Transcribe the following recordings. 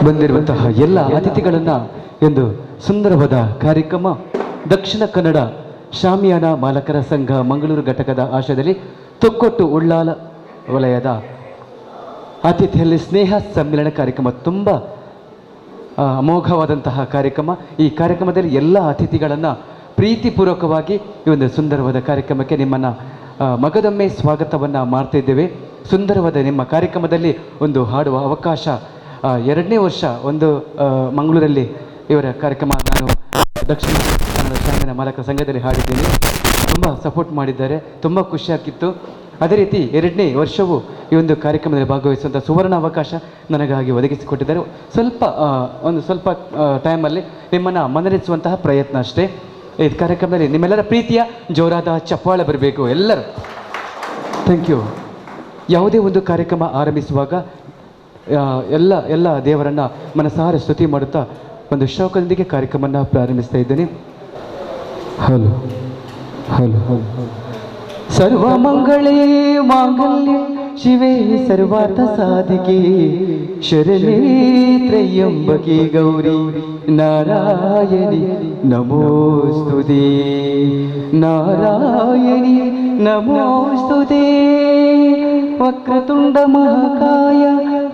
ಬಂದಿರುವಂತಹ ಎಲ್ಲ ಅತಿಥಿಗಳನ್ನು ಎಂದು ಸುಂದರವಾದ ಕಾರ್ಯಕ್ರಮ ದಕ್ಷಿಣ ಕನ್ನಡ ಶಾಮಿಯಾನ ಮಾಲಕರ ಸಂಘ ಮಂಗಳೂರು ಘಟಕದ ಆಶಯದಲ್ಲಿ ತೊಕ್ಕೊಟ್ಟು ಉಳ್ಳಾಲ ವಲಯದ ಆತಿಥ್ಯದಲ್ಲಿ ಸ್ನೇಹ ಸಮ್ಮೇಳನ ಕಾರ್ಯಕ್ರಮ ತುಂಬ ಅಮೋಘವಾದಂತಹ ಕಾರ್ಯಕ್ರಮ. ಈ ಕಾರ್ಯಕ್ರಮದಲ್ಲಿ ಎಲ್ಲ ಅತಿಥಿಗಳನ್ನು ಪ್ರೀತಿಪೂರ್ವಕವಾಗಿ ಈ ಒಂದು ಸುಂದರವಾದ ಕಾರ್ಯಕ್ರಮಕ್ಕೆ ನಿಮ್ಮನ್ನು ಮಗದೊಮ್ಮೆ ಸ್ವಾಗತವನ್ನು ಮಾಡ್ತಿದ್ದೇವೆ. ಸುಂದರವಾದ ನಿಮ್ಮ ಕಾರ್ಯಕ್ರಮದಲ್ಲಿ ಒಂದು ಹಾಡುವ ಅವಕಾಶ ಎರಡನೇ ವರ್ಷ ಒಂದು ಮಂಗಳೂರಲ್ಲಿ ಇವರ ಕಾರ್ಯಕ್ರಮ ನಾನು ದಕ್ಷಿಣ ಕನ್ನಡ ಶಾಮಿಯಾನ ಮಾಲಕರ ಸಂಘದಲ್ಲಿ ಹಾಡಿದ್ದೇನೆ. ತುಂಬ ಸಪೋರ್ಟ್ ಮಾಡಿದ್ದಾರೆ, ತುಂಬ ಖುಷಿಯಾಗಿತ್ತು. ಅದೇ ರೀತಿ ಎರಡನೇ ವರ್ಷವೂ ಈ ಒಂದು ಕಾರ್ಯಕ್ರಮದಲ್ಲಿ ಭಾಗವಹಿಸುವಂಥ ಸುವರ್ಣ ಅವಕಾಶ ನನಗಾಗಿ ಒದಗಿಸಿಕೊಟ್ಟಿದ್ದಾರೆ. ಸ್ವಲ್ಪ ಒಂದು ಸ್ವಲ್ಪ ಟೈಮಲ್ಲಿ ನಿಮ್ಮನ್ನು ಮನರಂಜಿಸುವಂತಹ ಪ್ರಯತ್ನ ಅಷ್ಟೇ. ಈ ಕಾರ್ಯಕ್ರಮದಲ್ಲಿ ನಿಮ್ಮೆಲ್ಲರ ಪ್ರೀತಿಯ ಜೋರಾದ ಚಪ್ಪಾಳೆ ಬರಬೇಕು ಎಲ್ಲರೂ. Thank you. ಯಾವುದೇ ಒಂದು ಕಾರ್ಯಕ್ರಮ ಆರಂಭಿಸುವಾಗ ಎಲ್ಲ ಎಲ್ಲ ದೇವರನ್ನು ಮನಸಾರೆ ಸ್ತುತಿ ಮಾಡುತ್ತಾ ಒಂದು ಶ್ಲೋಕದೊಂದಿಗೆ ಕಾರ್ಯಕ್ರಮವನ್ನು ಪ್ರಾರಂಭಿಸ್ತಾ ಇದ್ದೇನೆ. Hello hello hello. ಸರ್ವಮಂಗಳೇ ಮಾಂಗಲ್ಯ ಶಿವೇ ಸರ್ವಾರ್ಥ ಸಾಧಿಕೆ ಶರಣೇ ತ್ರಯಂಬಕೆ ಗೌರಿ ನಾರಾಯಣಿ ನಮೋಸ್ತುತೇ ನಾರಾಯಣಿ ನಮೋಸ್ತುತೇ. ವಕ್ರತುಂಡ ಮಹಾಕಾಯ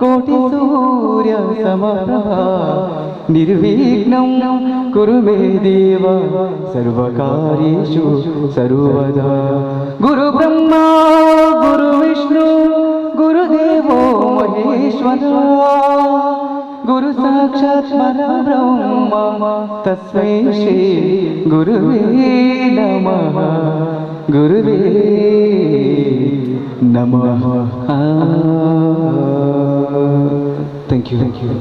ಕೋಟಿ ಸೂರ್ಯ ಸಮಪ್ರಭಾ ನಿರ್ವಿಘ್ನಂ ಕುರು ಮೇ ದೇವ ಸರ್ವಕಾರ್ಯೇಷು ಸರ್ವದಾ. ಗುರು ಬ್ರಹ್ಮ ಗುರು ವಿಷ್ಣು ಗುರುದೇವೋ ಮಹೇಶ್ವರ ಗುರು ಸಾಕ್ಷಾತ್ ಪರಬ್ರಹ್ಮ ತಸ್ಮೈ ಶ್ರೀ ಗುರುವೇ ನಮಃ ಗುರುವೇ ನಮಃ. Thank you. Thank you.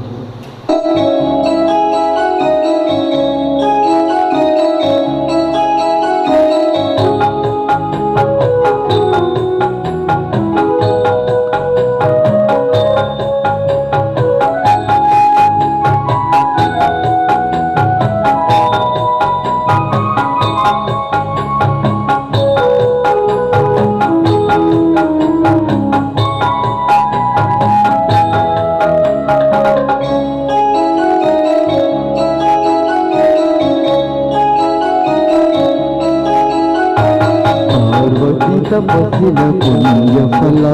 ತಪಸ್ಸಿನ ಪುಣ್ಯ ಫಲ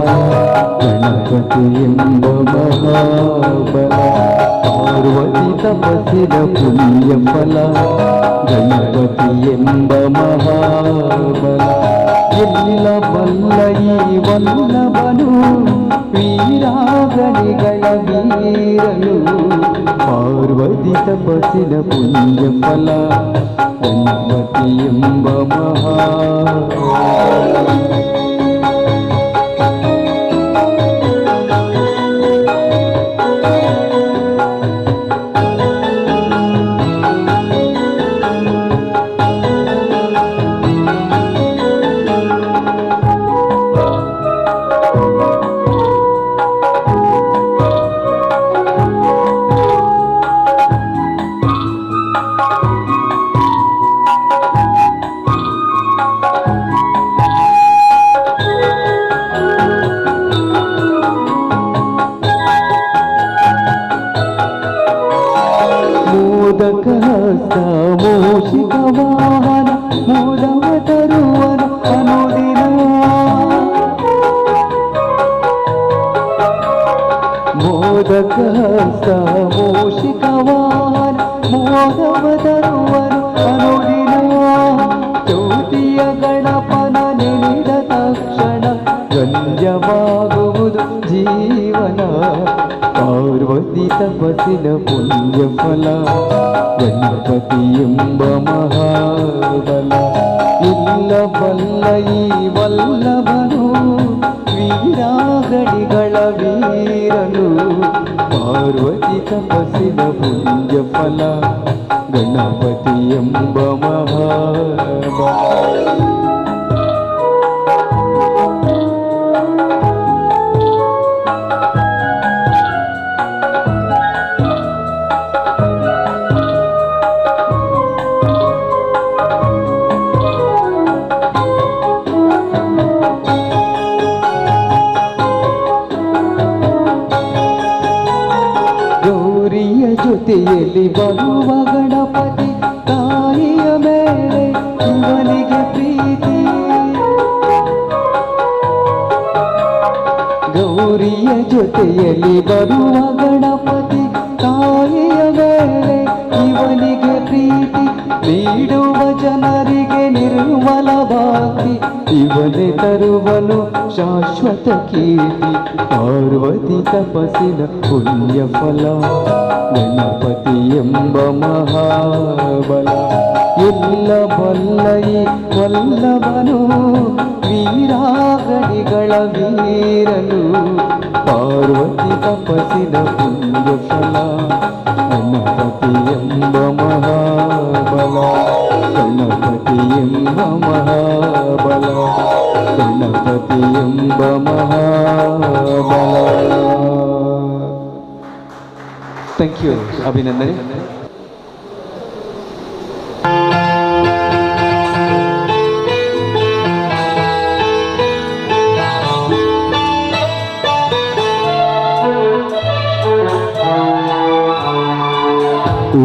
ಗಣಪತಿ ಎಂಬ ಮಹಾಬಲ. ಪಾರ್ವತಿ ತಪಸ್ಸಿನ ಪುಣ್ಯ ಫಲ ಗಣಪತಿ ಎಂಬ ಮಹಾಬಲ. ಎಲ್ಲ ಬಲ್ಲ ಈ ವಲ್ಲಭನು ವೀರಾಗಣಿಗಳ ವೀರನು. ಪಾರ್ವತಿ ತಪಸ್ಸಿನ ಪುಣ್ಯ ಫಲ ಗಣಪತಿ ಎಂಬ ಮಹಾ. ಮೂಷಿಕವಾಹನ ಮೋದವ ತರುವನ ಅನುದಿನ. ಮೋದಕ ಮೂಷಿಕವಾಹನ ಮೋದವ ತರುವನ ಅನುದಿನ. ಚೌತಿಯ ಗಣಪನ ನೆನೆದ ತಕ್ಷಣ ಗಂಜವಾಗುವುದು ಜೀವನ. ಪಾರ್ವತಿ ತಪಸ್ಸಿನ ಪುಣ್ಯ ಫಲ ಗಣಪತಿ ಎಂಬ ಮಹಾಬಲ. ಇಲ್ಲ ಬಲ್ಲ ಈ ವಲ್ಲಭನು ವೀರಾಗಣಿಗಳ ವೀರನು. ಪಾರ್ವತಿ ತಪಸ್ಸಿನ ಪುಣ್ಯ ಫಲ ಗಣಪತಿ ಎಂಬ ಮಹಾಬಲ. ಗೌರಿಯ ಇವನಿಗೆ ಪ್ರೀತಿ. ಗೌರಿಯ ಜೊತೆಯಲ್ಲಿ ಬರುವ ಗಣಪತಿ ತಾಯಿಯ ಮೇಲೆ ಇವನಿಗೆ ಪ್ರೀತಿ. ನೀಡುವ ಜನರಿಗೆ ನಿರ್ಮಲ ಭಕ್ತಿ, ಇವನೇ ತರುವನು ಶಾಶ್ವತ ಕೀರ್ತಿ. ಪಾರ್ವತಿ ತಪಸ್ಸಿನ ಪುಣ್ಯ ಫಲ, ಗಣಪತಿ ಎಂಬ ಮಹಾಬಲ. ಎಲ್ಲ ಬಲ್ಲ ಈ ವಲ್ಲಭನು, ವೀರಾಗಣಿಗಳ ವೀರನು. ಪಾರ್ವತಿ ತಪಸ್ಸಿನ ಪುಣ್ಯ ಫಲ, ಗಣಪತಿ ಎಂಬ ಮಹಾಬಲ. ಗಣಪತಿ ಎಂಬ ಮಹಾಬಲ, ಗಣಪತಿ ಎಂಬ ಮಹಾಬಲ. Thank you, ಅಭಿನಂದನೆ.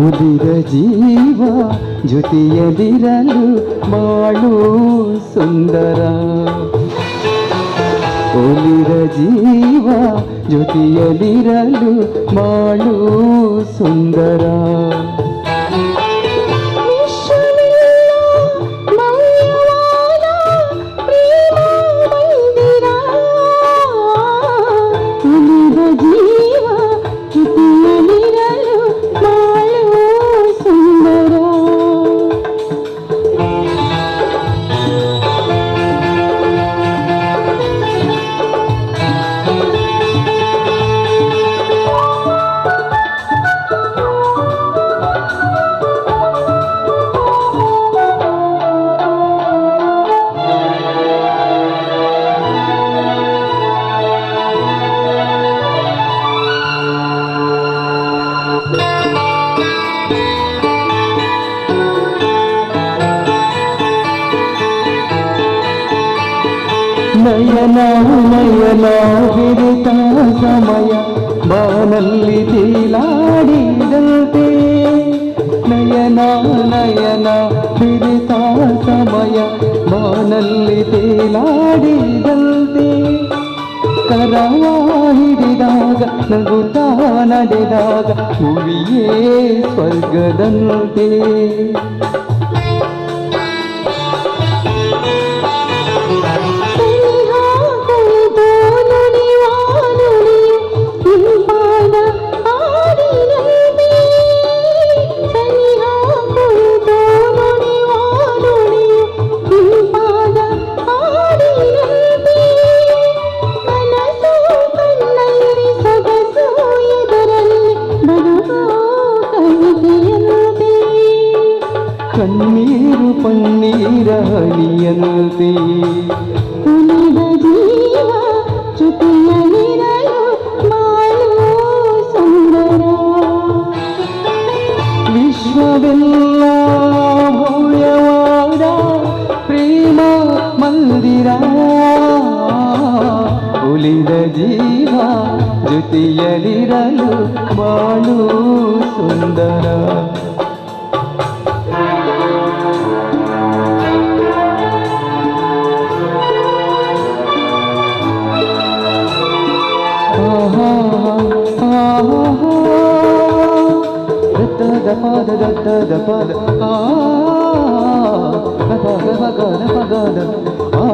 ಉಳಿದ ಜೀವ ಜೊತೆಯಲ್ಲಿರಲು ಬಾಳು ಸುಂದರ. ಉಳಿದ ಜೀವ ಜೊತೆಯಲ್ಲಿರಲು ಬಾಳು ಸುಂದರ. ನಯನ ನಯನ ಬಿರಿತ ಸಮಯ ಬಾನಲ್ಲಿ ತೇಲಾಡಿದಂತೆ. ನಯನ ನಯನ ಬಿರಿತ ಸಮಯ ಬಾನಲ್ಲಿ ತೇಲಾಡಿದಂತೆ. ಕರವ ಹಿಡಿದಾಗ ನಗುತ್ತಾ ನಡೆದಾಗ ಭುವಿಯೇ ಸ್ವರ್ಗದಂತೆ. ಕಣ್ಣೀರು ಪನ್ನೀರ ಹನಿಯಂತೆ. ಉಳಿದ ಜೀವ ಜೊತೆಯಲ್ಲಿರಲು ಬಾಳು ಸುಂದರ. ವಿಶ್ವವೆಲ್ಲ ಭವ್ಯವಾದ ಪ್ರೇಮ ಮಂದಿರ. ಉಳಿದ ಜೀವ ಜೊತೆಯಲ್ಲಿರಲು ಬಾಳು ಸುಂದರ. The ಪದ the ಪದ ಆ ಪ ಗ ಪ ಗ the ಪ ಗ the ಆ.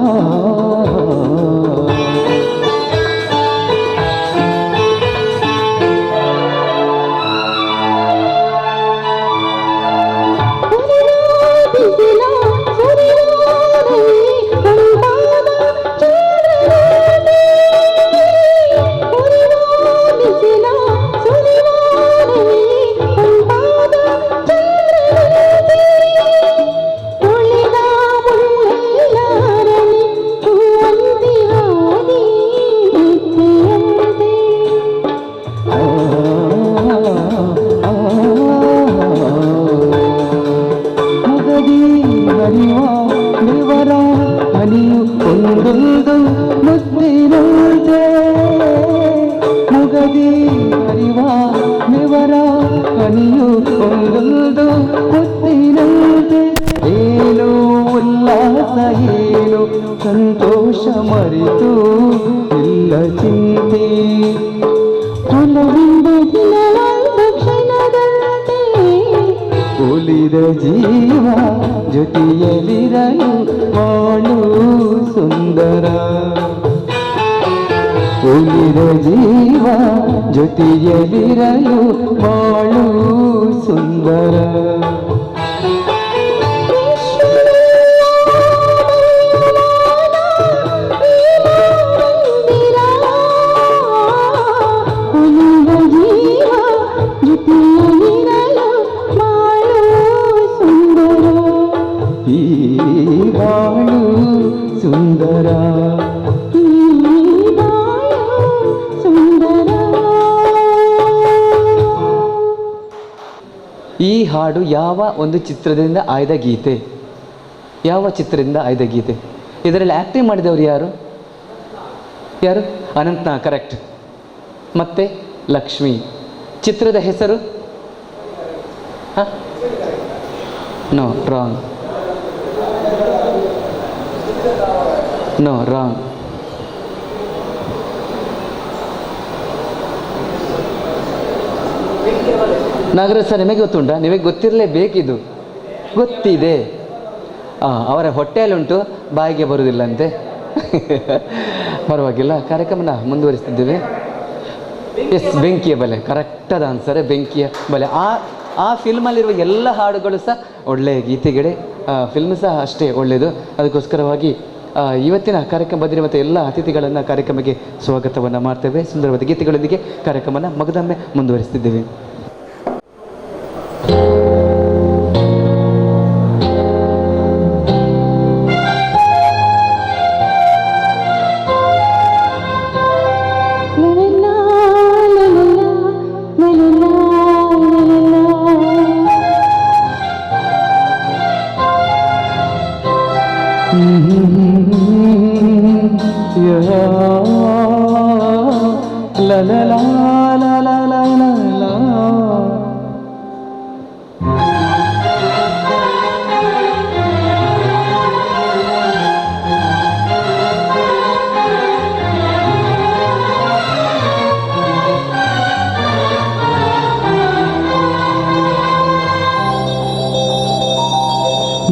ಒಂದೊಂದು ಮುದ್ದಿನಂತೆ ಮುಗದಿ ಅರಿವ ನಿವರ ಹನಿಯು ಒಂದೊಂದು ಮುದ್ದಿನಂತೆ. ಏನು ಉಲ್ಲ ಏನು ಸಂತೋಷ ಮರೆತು ಇಲ್ಲ ಚಿಂತೆ. ಒಲವಿಂದ ದಿನವೊಂದು ಕ್ಷಣದಂತೆ ಉಳಿದ ಜೀವ ಜೊತೆಯಲ್ಲಿರಲು ಬಾಳು ಸುಂದರ. ಉಳಿದ ಜೀವ ಜೊತೆಯಲ್ಲಿರಲು ಬಾಳು ಸುಂದರ. ಉಳಿದ ಜೀವ ಜೊತೆಯಲ್ಲಿರಲು ಬಾಳು ಸುಂದರ. ಈ ಬಾಳು ಸುಂದರ. ಈ ಬಾಳು ಸುಂದರ. ಈ ಹಾಡು ಯಾವ ಒಂದು ಚಿತ್ರದಿಂದ ಆಯ್ದ ಗೀತೆ? ಯಾವ ಚಿತ್ರದಿಂದ ಆಯ್ದ ಗೀತೆ? ಇದರಲ್ಲಿ ಆ್ಯಕ್ಟಿಂಗ್ ಮಾಡಿದವರು ಯಾರು? ಯಾರು? ಅನಂತ್ನಾಗ್, ಕರೆಕ್ಟ್. ಮತ್ತೆ ಲಕ್ಷ್ಮಿ. ಚಿತ್ರದ ಹೆಸರು? No, wrong. No, wrong. Nagaraj sir, ನಿಮಗೆ ಗೊತ್ತುಂಟಾ? ನಿಮಗೆ ಗೊತ್ತಿರಲೇಬೇಕಿದು. ಗೊತ್ತಿದೆ. ಅವರ ಹೊಟ್ಟೆಯಲ್ಲುಂಟು, ಬಾಯಿಗೆ ಬರುವುದಿಲ್ಲಂತೆ. ಪರವಾಗಿಲ್ಲ, ಕಾರ್ಯಕ್ರಮನ ಮುಂದುವರಿಸ್ತಿದ್ದೇವೆ. ಎಸ್, ಬೆಂಕಿಯ ಬಲೆ ಕರೆಕ್ಟಾದ ಆನ್ಸರ್. ಬೆಂಕಿಯ ಬಲೆ. ಆ ಫಿಲ್ಮಲ್ಲಿರುವ ಎಲ್ಲ ಹಾಡುಗಳು ಸಹ ಒಳ್ಳೆಯ ಗೀತೆಗಳೇ. ಫಿಲ್ಮ್ ಸಹ ಅಷ್ಟೇ ಒಳ್ಳೆಯದು. ಅದಕ್ಕೋಸ್ಕರವಾಗಿ ಇವತ್ತಿನ ಕಾರ್ಯಕ್ರಮ ಬಂದಿರುವಂಥ ಎಲ್ಲ ಅತಿಥಿಗಳನ್ನು ಕಾರ್ಯಕ್ರಮಕ್ಕೆ ಸ್ವಾಗತವನ್ನು ಮಾಡ್ತೇವೆ. ಸುಂದರವಾದ ಗೀತೆಗಳೊಂದಿಗೆ ಕಾರ್ಯಕ್ರಮನ ಮಗದೊಮ್ಮೆ ಮುಂದುವರಿಸ್ತಿದ್ದೇವೆ. La la la la la la la la.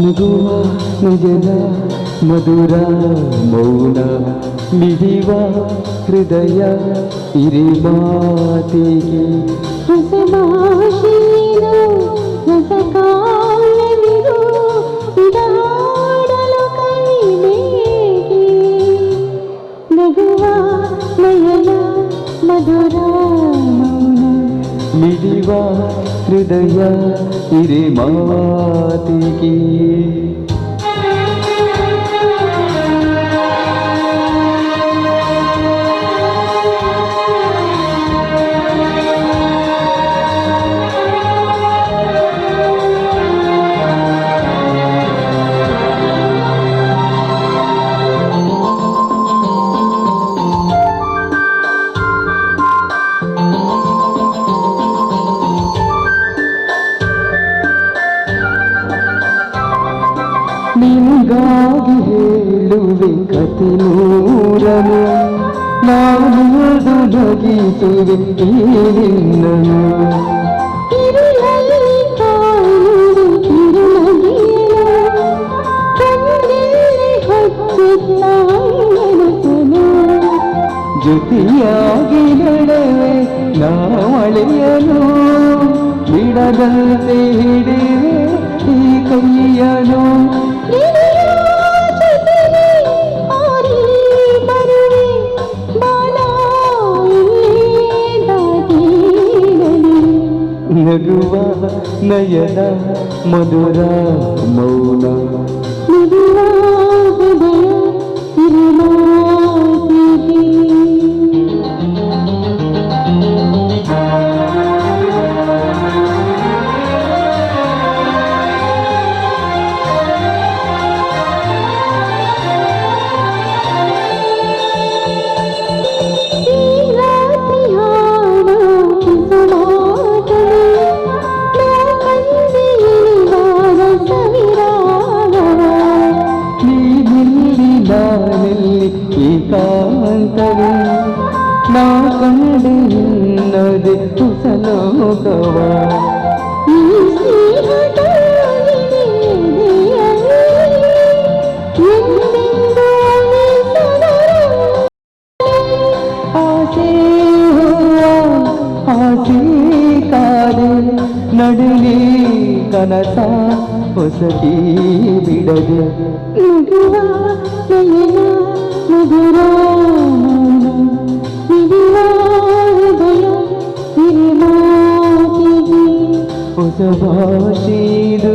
ನಗುವ ನಯನ ಮಧುರ ಮೌನ ಮಿಡಿವ ಹೃದಯ ಇರಿ ಮಾತಿಗೆ. ಹೊಸ ಭಾಷೆಯು ಹೊಸ ಕಾವ್ಯವಿದು, ಇದಾಡಲು ಕವಿಬೇಕೆ. ನಗುವ ನಯನ ಮಧುರ ಮೌನ ಮಿಡಿವ ಹೃದಯ ಇರಿ ಮಾತಿಗೆ. ನಿನಗಾಗಿ ಹೇಳುವೆ ಕತೆ ನೂರನು, ನಾನು ನಗಿಸುವೆ ಈ ನಿನ್ನನು. ಇರುಳಲ್ಲಿ ಕಾಯುವೆ ಕಿರುನಗಿಯನು, ಕಣ್ಣಲ್ಲಿ ಹಚ್ಚುತ್ತ ನೆನಪನು. ಜೊತೆಯಾಗಿ ನಡೆವೆ ನಾವಳೆಯನು, ಬಿಡದಂತೆ ಹಿಡಿವೆ ಈ ಕೈಯನು. ನಗುವ ನಯನ ಮಧುರ ಮೌನ ನೀ ಸ್ವಾಗತವೇ ನಾ ಕಂಡೆ ಎನ್ನದೆ ಹೊಸಲೋಕವ. ಈ ಸ್ನೇಹ ತಾಗಿದೆ ಎದೆಯಲ್ಲಿ, ಎಂದೆಂದೂ ಅಳಿಸದರ. ಆಸೆ ಹೂವ ಆಸೆ ಕಾದೆ ನಡುವೆ ಕನಸ ಹೊಸತಿ ಬಿಡದೆ. ನಗುವ ನಯನ ಮಧುರ ಮೌನ ಮಿಡಿವ ಹೃದಯ ಹಿರಿಮಾತಿಗೆ. ಹೊಸ ಭಾಷೆದು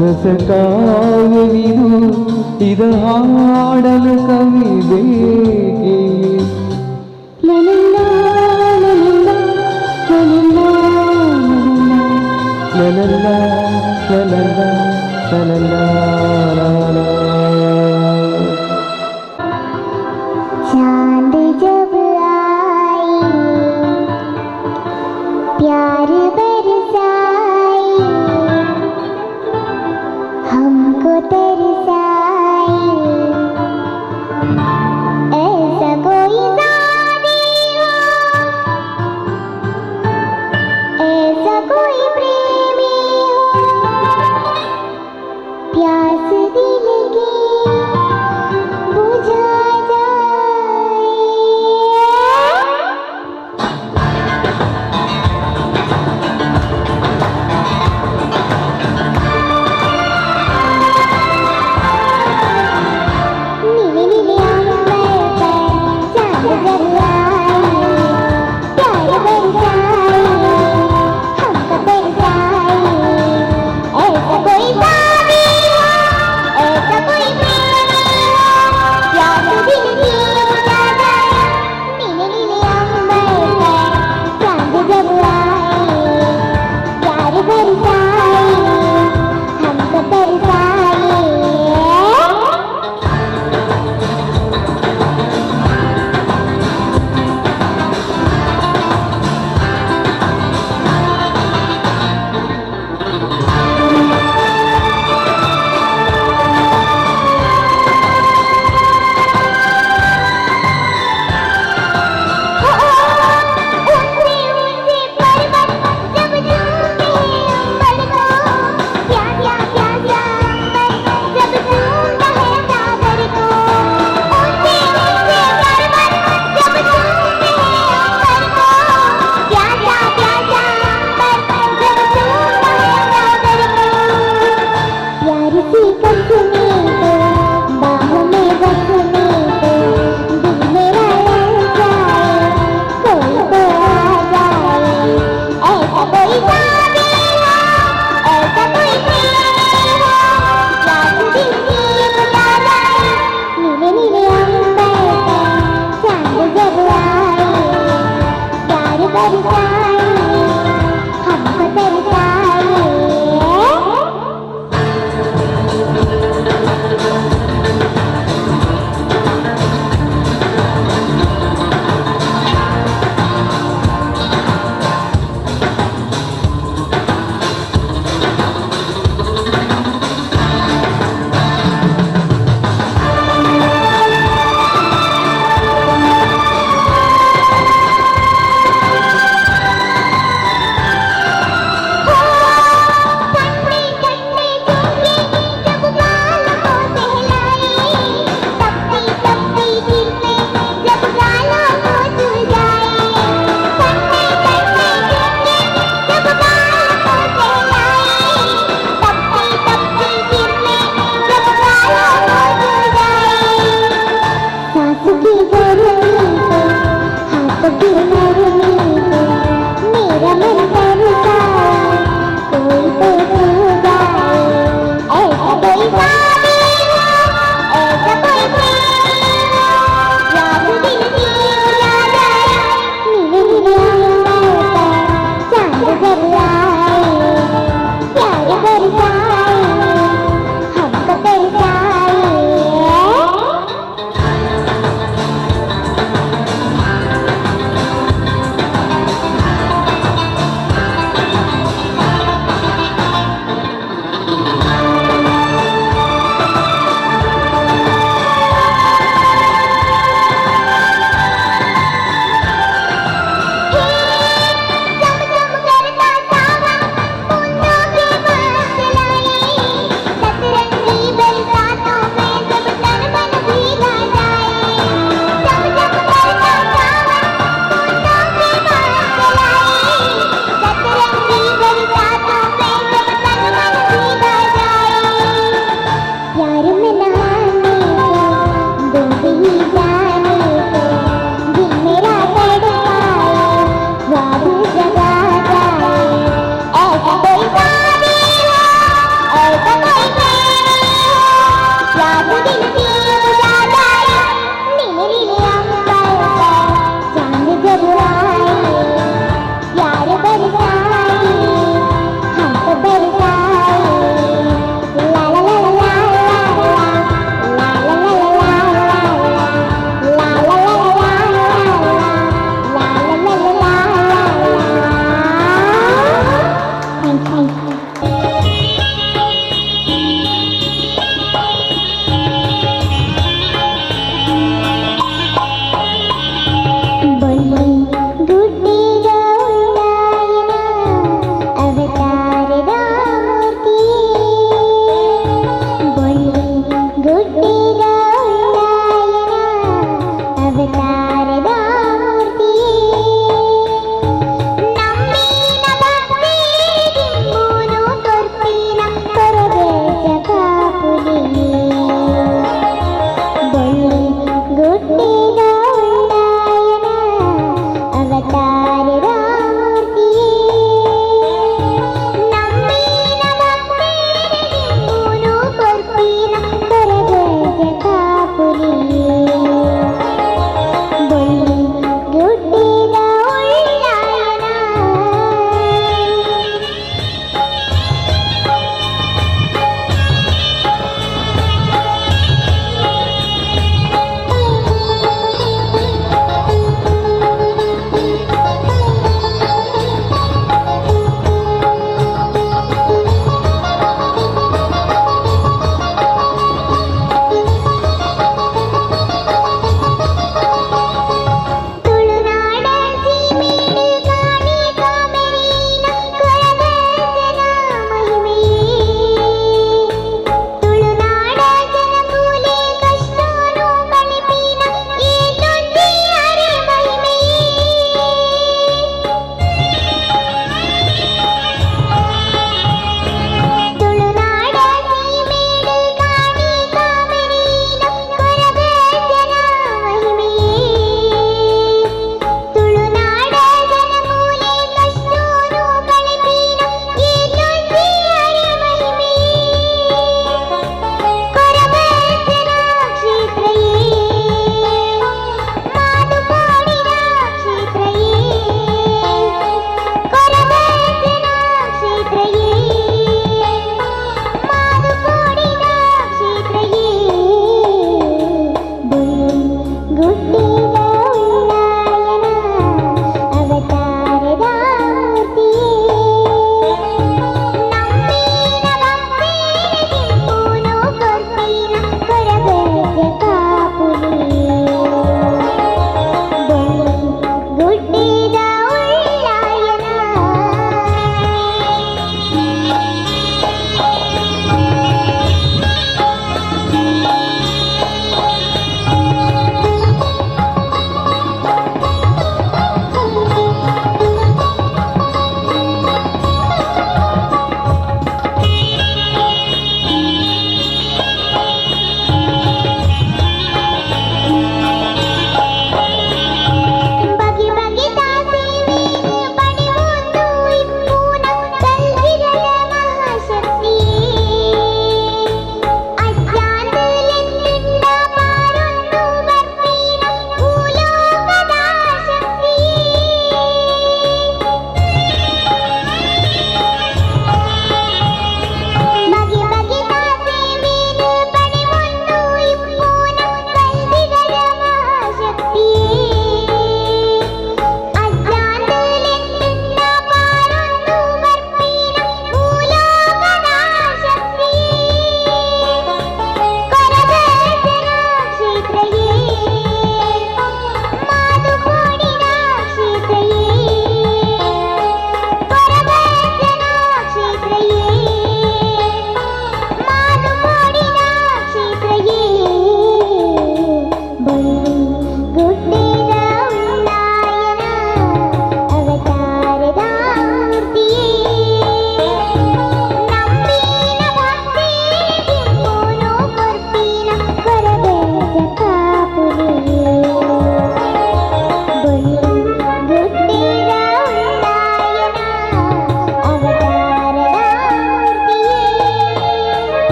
ರಸಕಾವ್ಯವಿದು ಇದ ಹಾಡಲು ಕವಿ ಬೇಕೆ. ಲಲಲ ಲಲಲ ಲಲಲ ಲಲಲ ಲಲಲ ಲಲಲ ಲಲಲ. चांद जब आए प्यार बरसाए हमको तरसाए ऐसा कोई जादी हो ऐसा कोई प्रेमी हो प्यास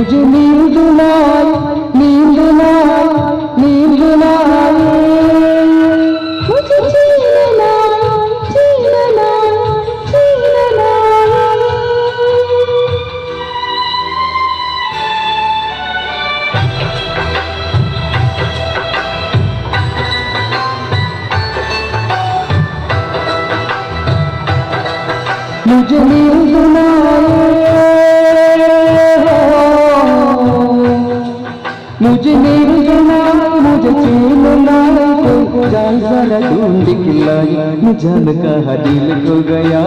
मुझे नींद ना आए, नींद ना आए, नींद ना आए। मुझे चैन ना आए, चैन ना आए, चैन ना आए। मुझे नींद ना आए, मुझे नींद ना आए, मुझे चैन ना आए, कोई जान जरा ढूंढ के लाए। न जान कहाँ दिल खो गया,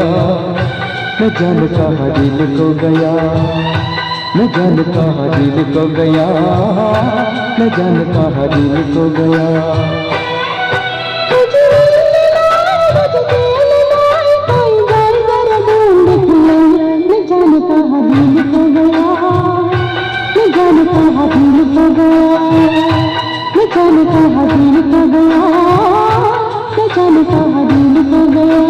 न जान कहाँ दिल खो गया, न जान कहाँ दिल खो गया, न जान कहाँ दिल खो गया। मुझे नींद ना आए, मुझे चैन ना आए, कोई जाए जरा ढूंढ के लाए। न जाने कहाँ दिल खो गया, न जाने कहाँ दिल खो गया, न जाने कहाँ दिल खो गया, न जाने कहाँ दिल खो गया।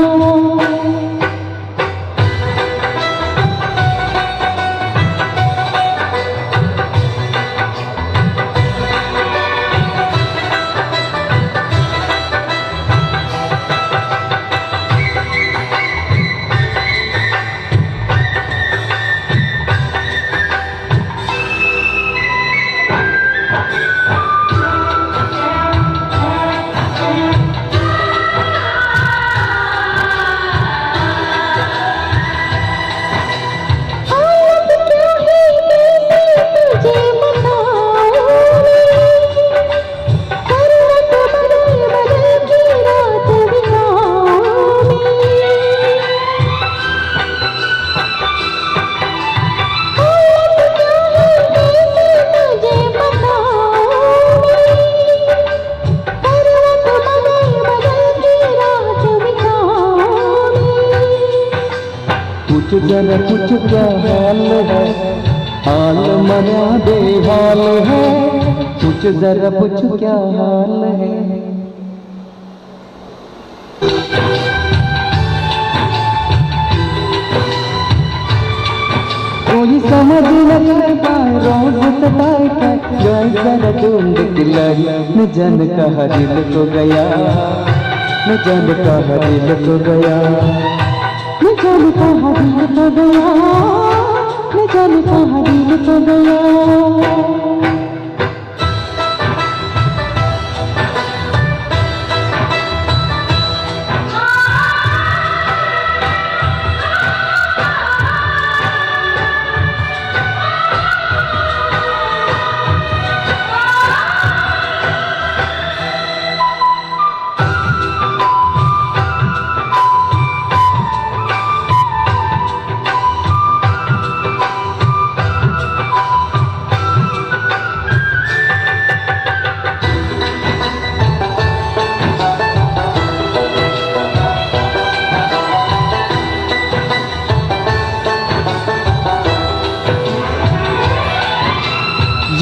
हालत क्या है कैसे तुझे बताऊं मैं, करवट बदल बदल के रात बिताऊं मैं। हालत क्या है कैसे तुझे बताऊं मैं, करवट बदल बदल के रात बिताऊं मैं। पूछ जरा पूछ क्या हाल है, हाल मना बेहाल है। पूछ जरा पूछ क्या हाल है। कोई समझ न कर पाए, रोज सताए क्या जाए जरा ढूंढ के लाए। न जान कहाँ दिल खो गया, न जान कहाँ दिल खो गया, न जाने कहाँ दिल खो गया, न जाने कहाँ दिल खो गया।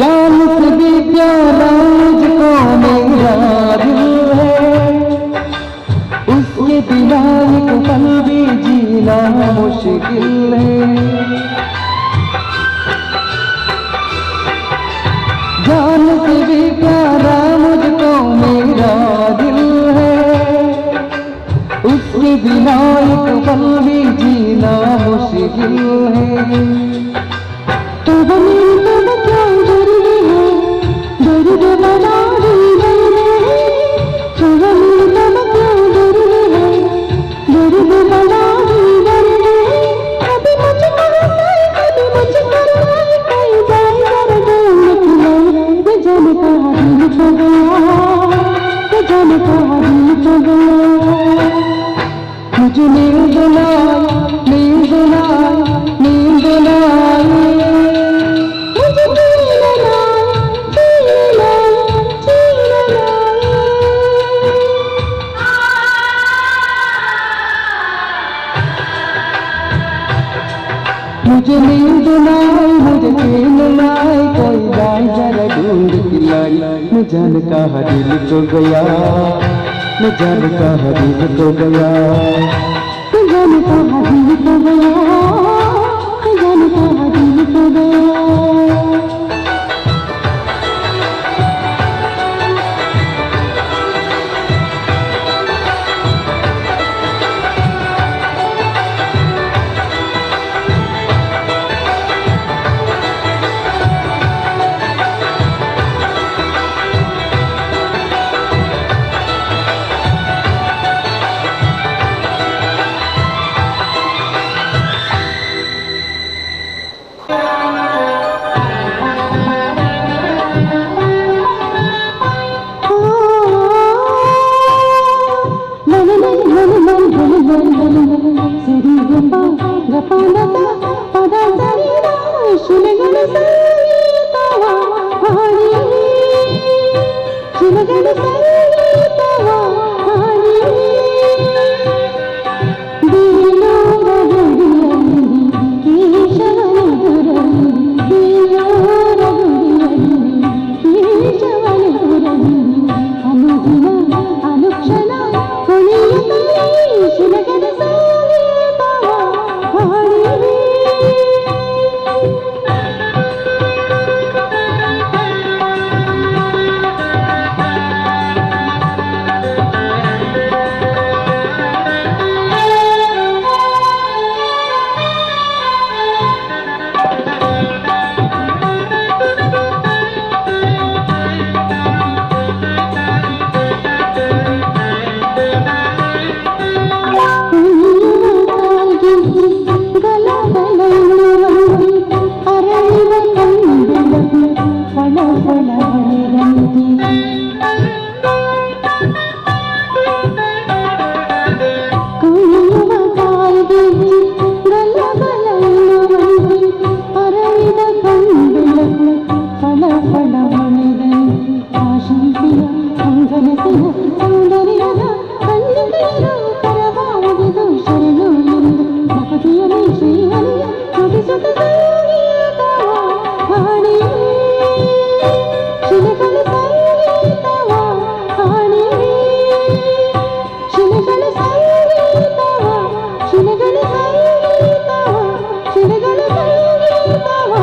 जान से भी प्यारा मुझको मेरा दिल है, उसके बिना एक पल भी जीना मुश्किल है। जान से भी प्यारा मुझको मेरा दिल है, उसके बिना एक पल भी जीना मुश्किल है। तो बनी तब क्या दर्द है, दर्द बना दर्द है। तो बनी तब क्या दर्द है, दर्द बना दर्द है। कभी मुझको हंसाए, कभी मुझको रुलाए, कोई जाए जरा ढूंढ के लाए। न जाने कहाँ दिल खो गया, न जाने कहाँ दिल खो गया। मुझे नींद ना आए, नींद ना आए, नींद ना आए। मुझे चैन ना आए, चैन ना आए, चैन ना आए। मुझे नींद ना आए, मुझे चैन ना आए, कोई जाए जरा ढूंढ के लाए। न जान कहाँ दिल खो गया, न जान कहाँ दिल खो गया, न जाने कहाँ दिल खो गया, न जाने कहाँ दिल खो गया। ಶಿಲ್ಪಿಯ ಅಂಗನತೆಯ ಸೌಂದರ್ಯದ ಕಣ್ಣುಗಳು ಕರವಾವುದು ಶರಣು ಎಂದು ಭಕ್ತಿಯಲ್ಲಿ ಶ್ರೀಹರಿಯ ನುಡಿಸುತ್ತ ಸಂಗೀತವ ಹಾಡಿವೆ ಶಿಲೆಗಳು ಸಂಗೀತವ ಹಾಡಿವೆ ಶಿಲೆಗಳು ಸಂಗೀತವ ಶಿಲೆಗಳು ಸಂಗೀತವ ಶಿಲೆಗಳು ಸಂಗೀತವ.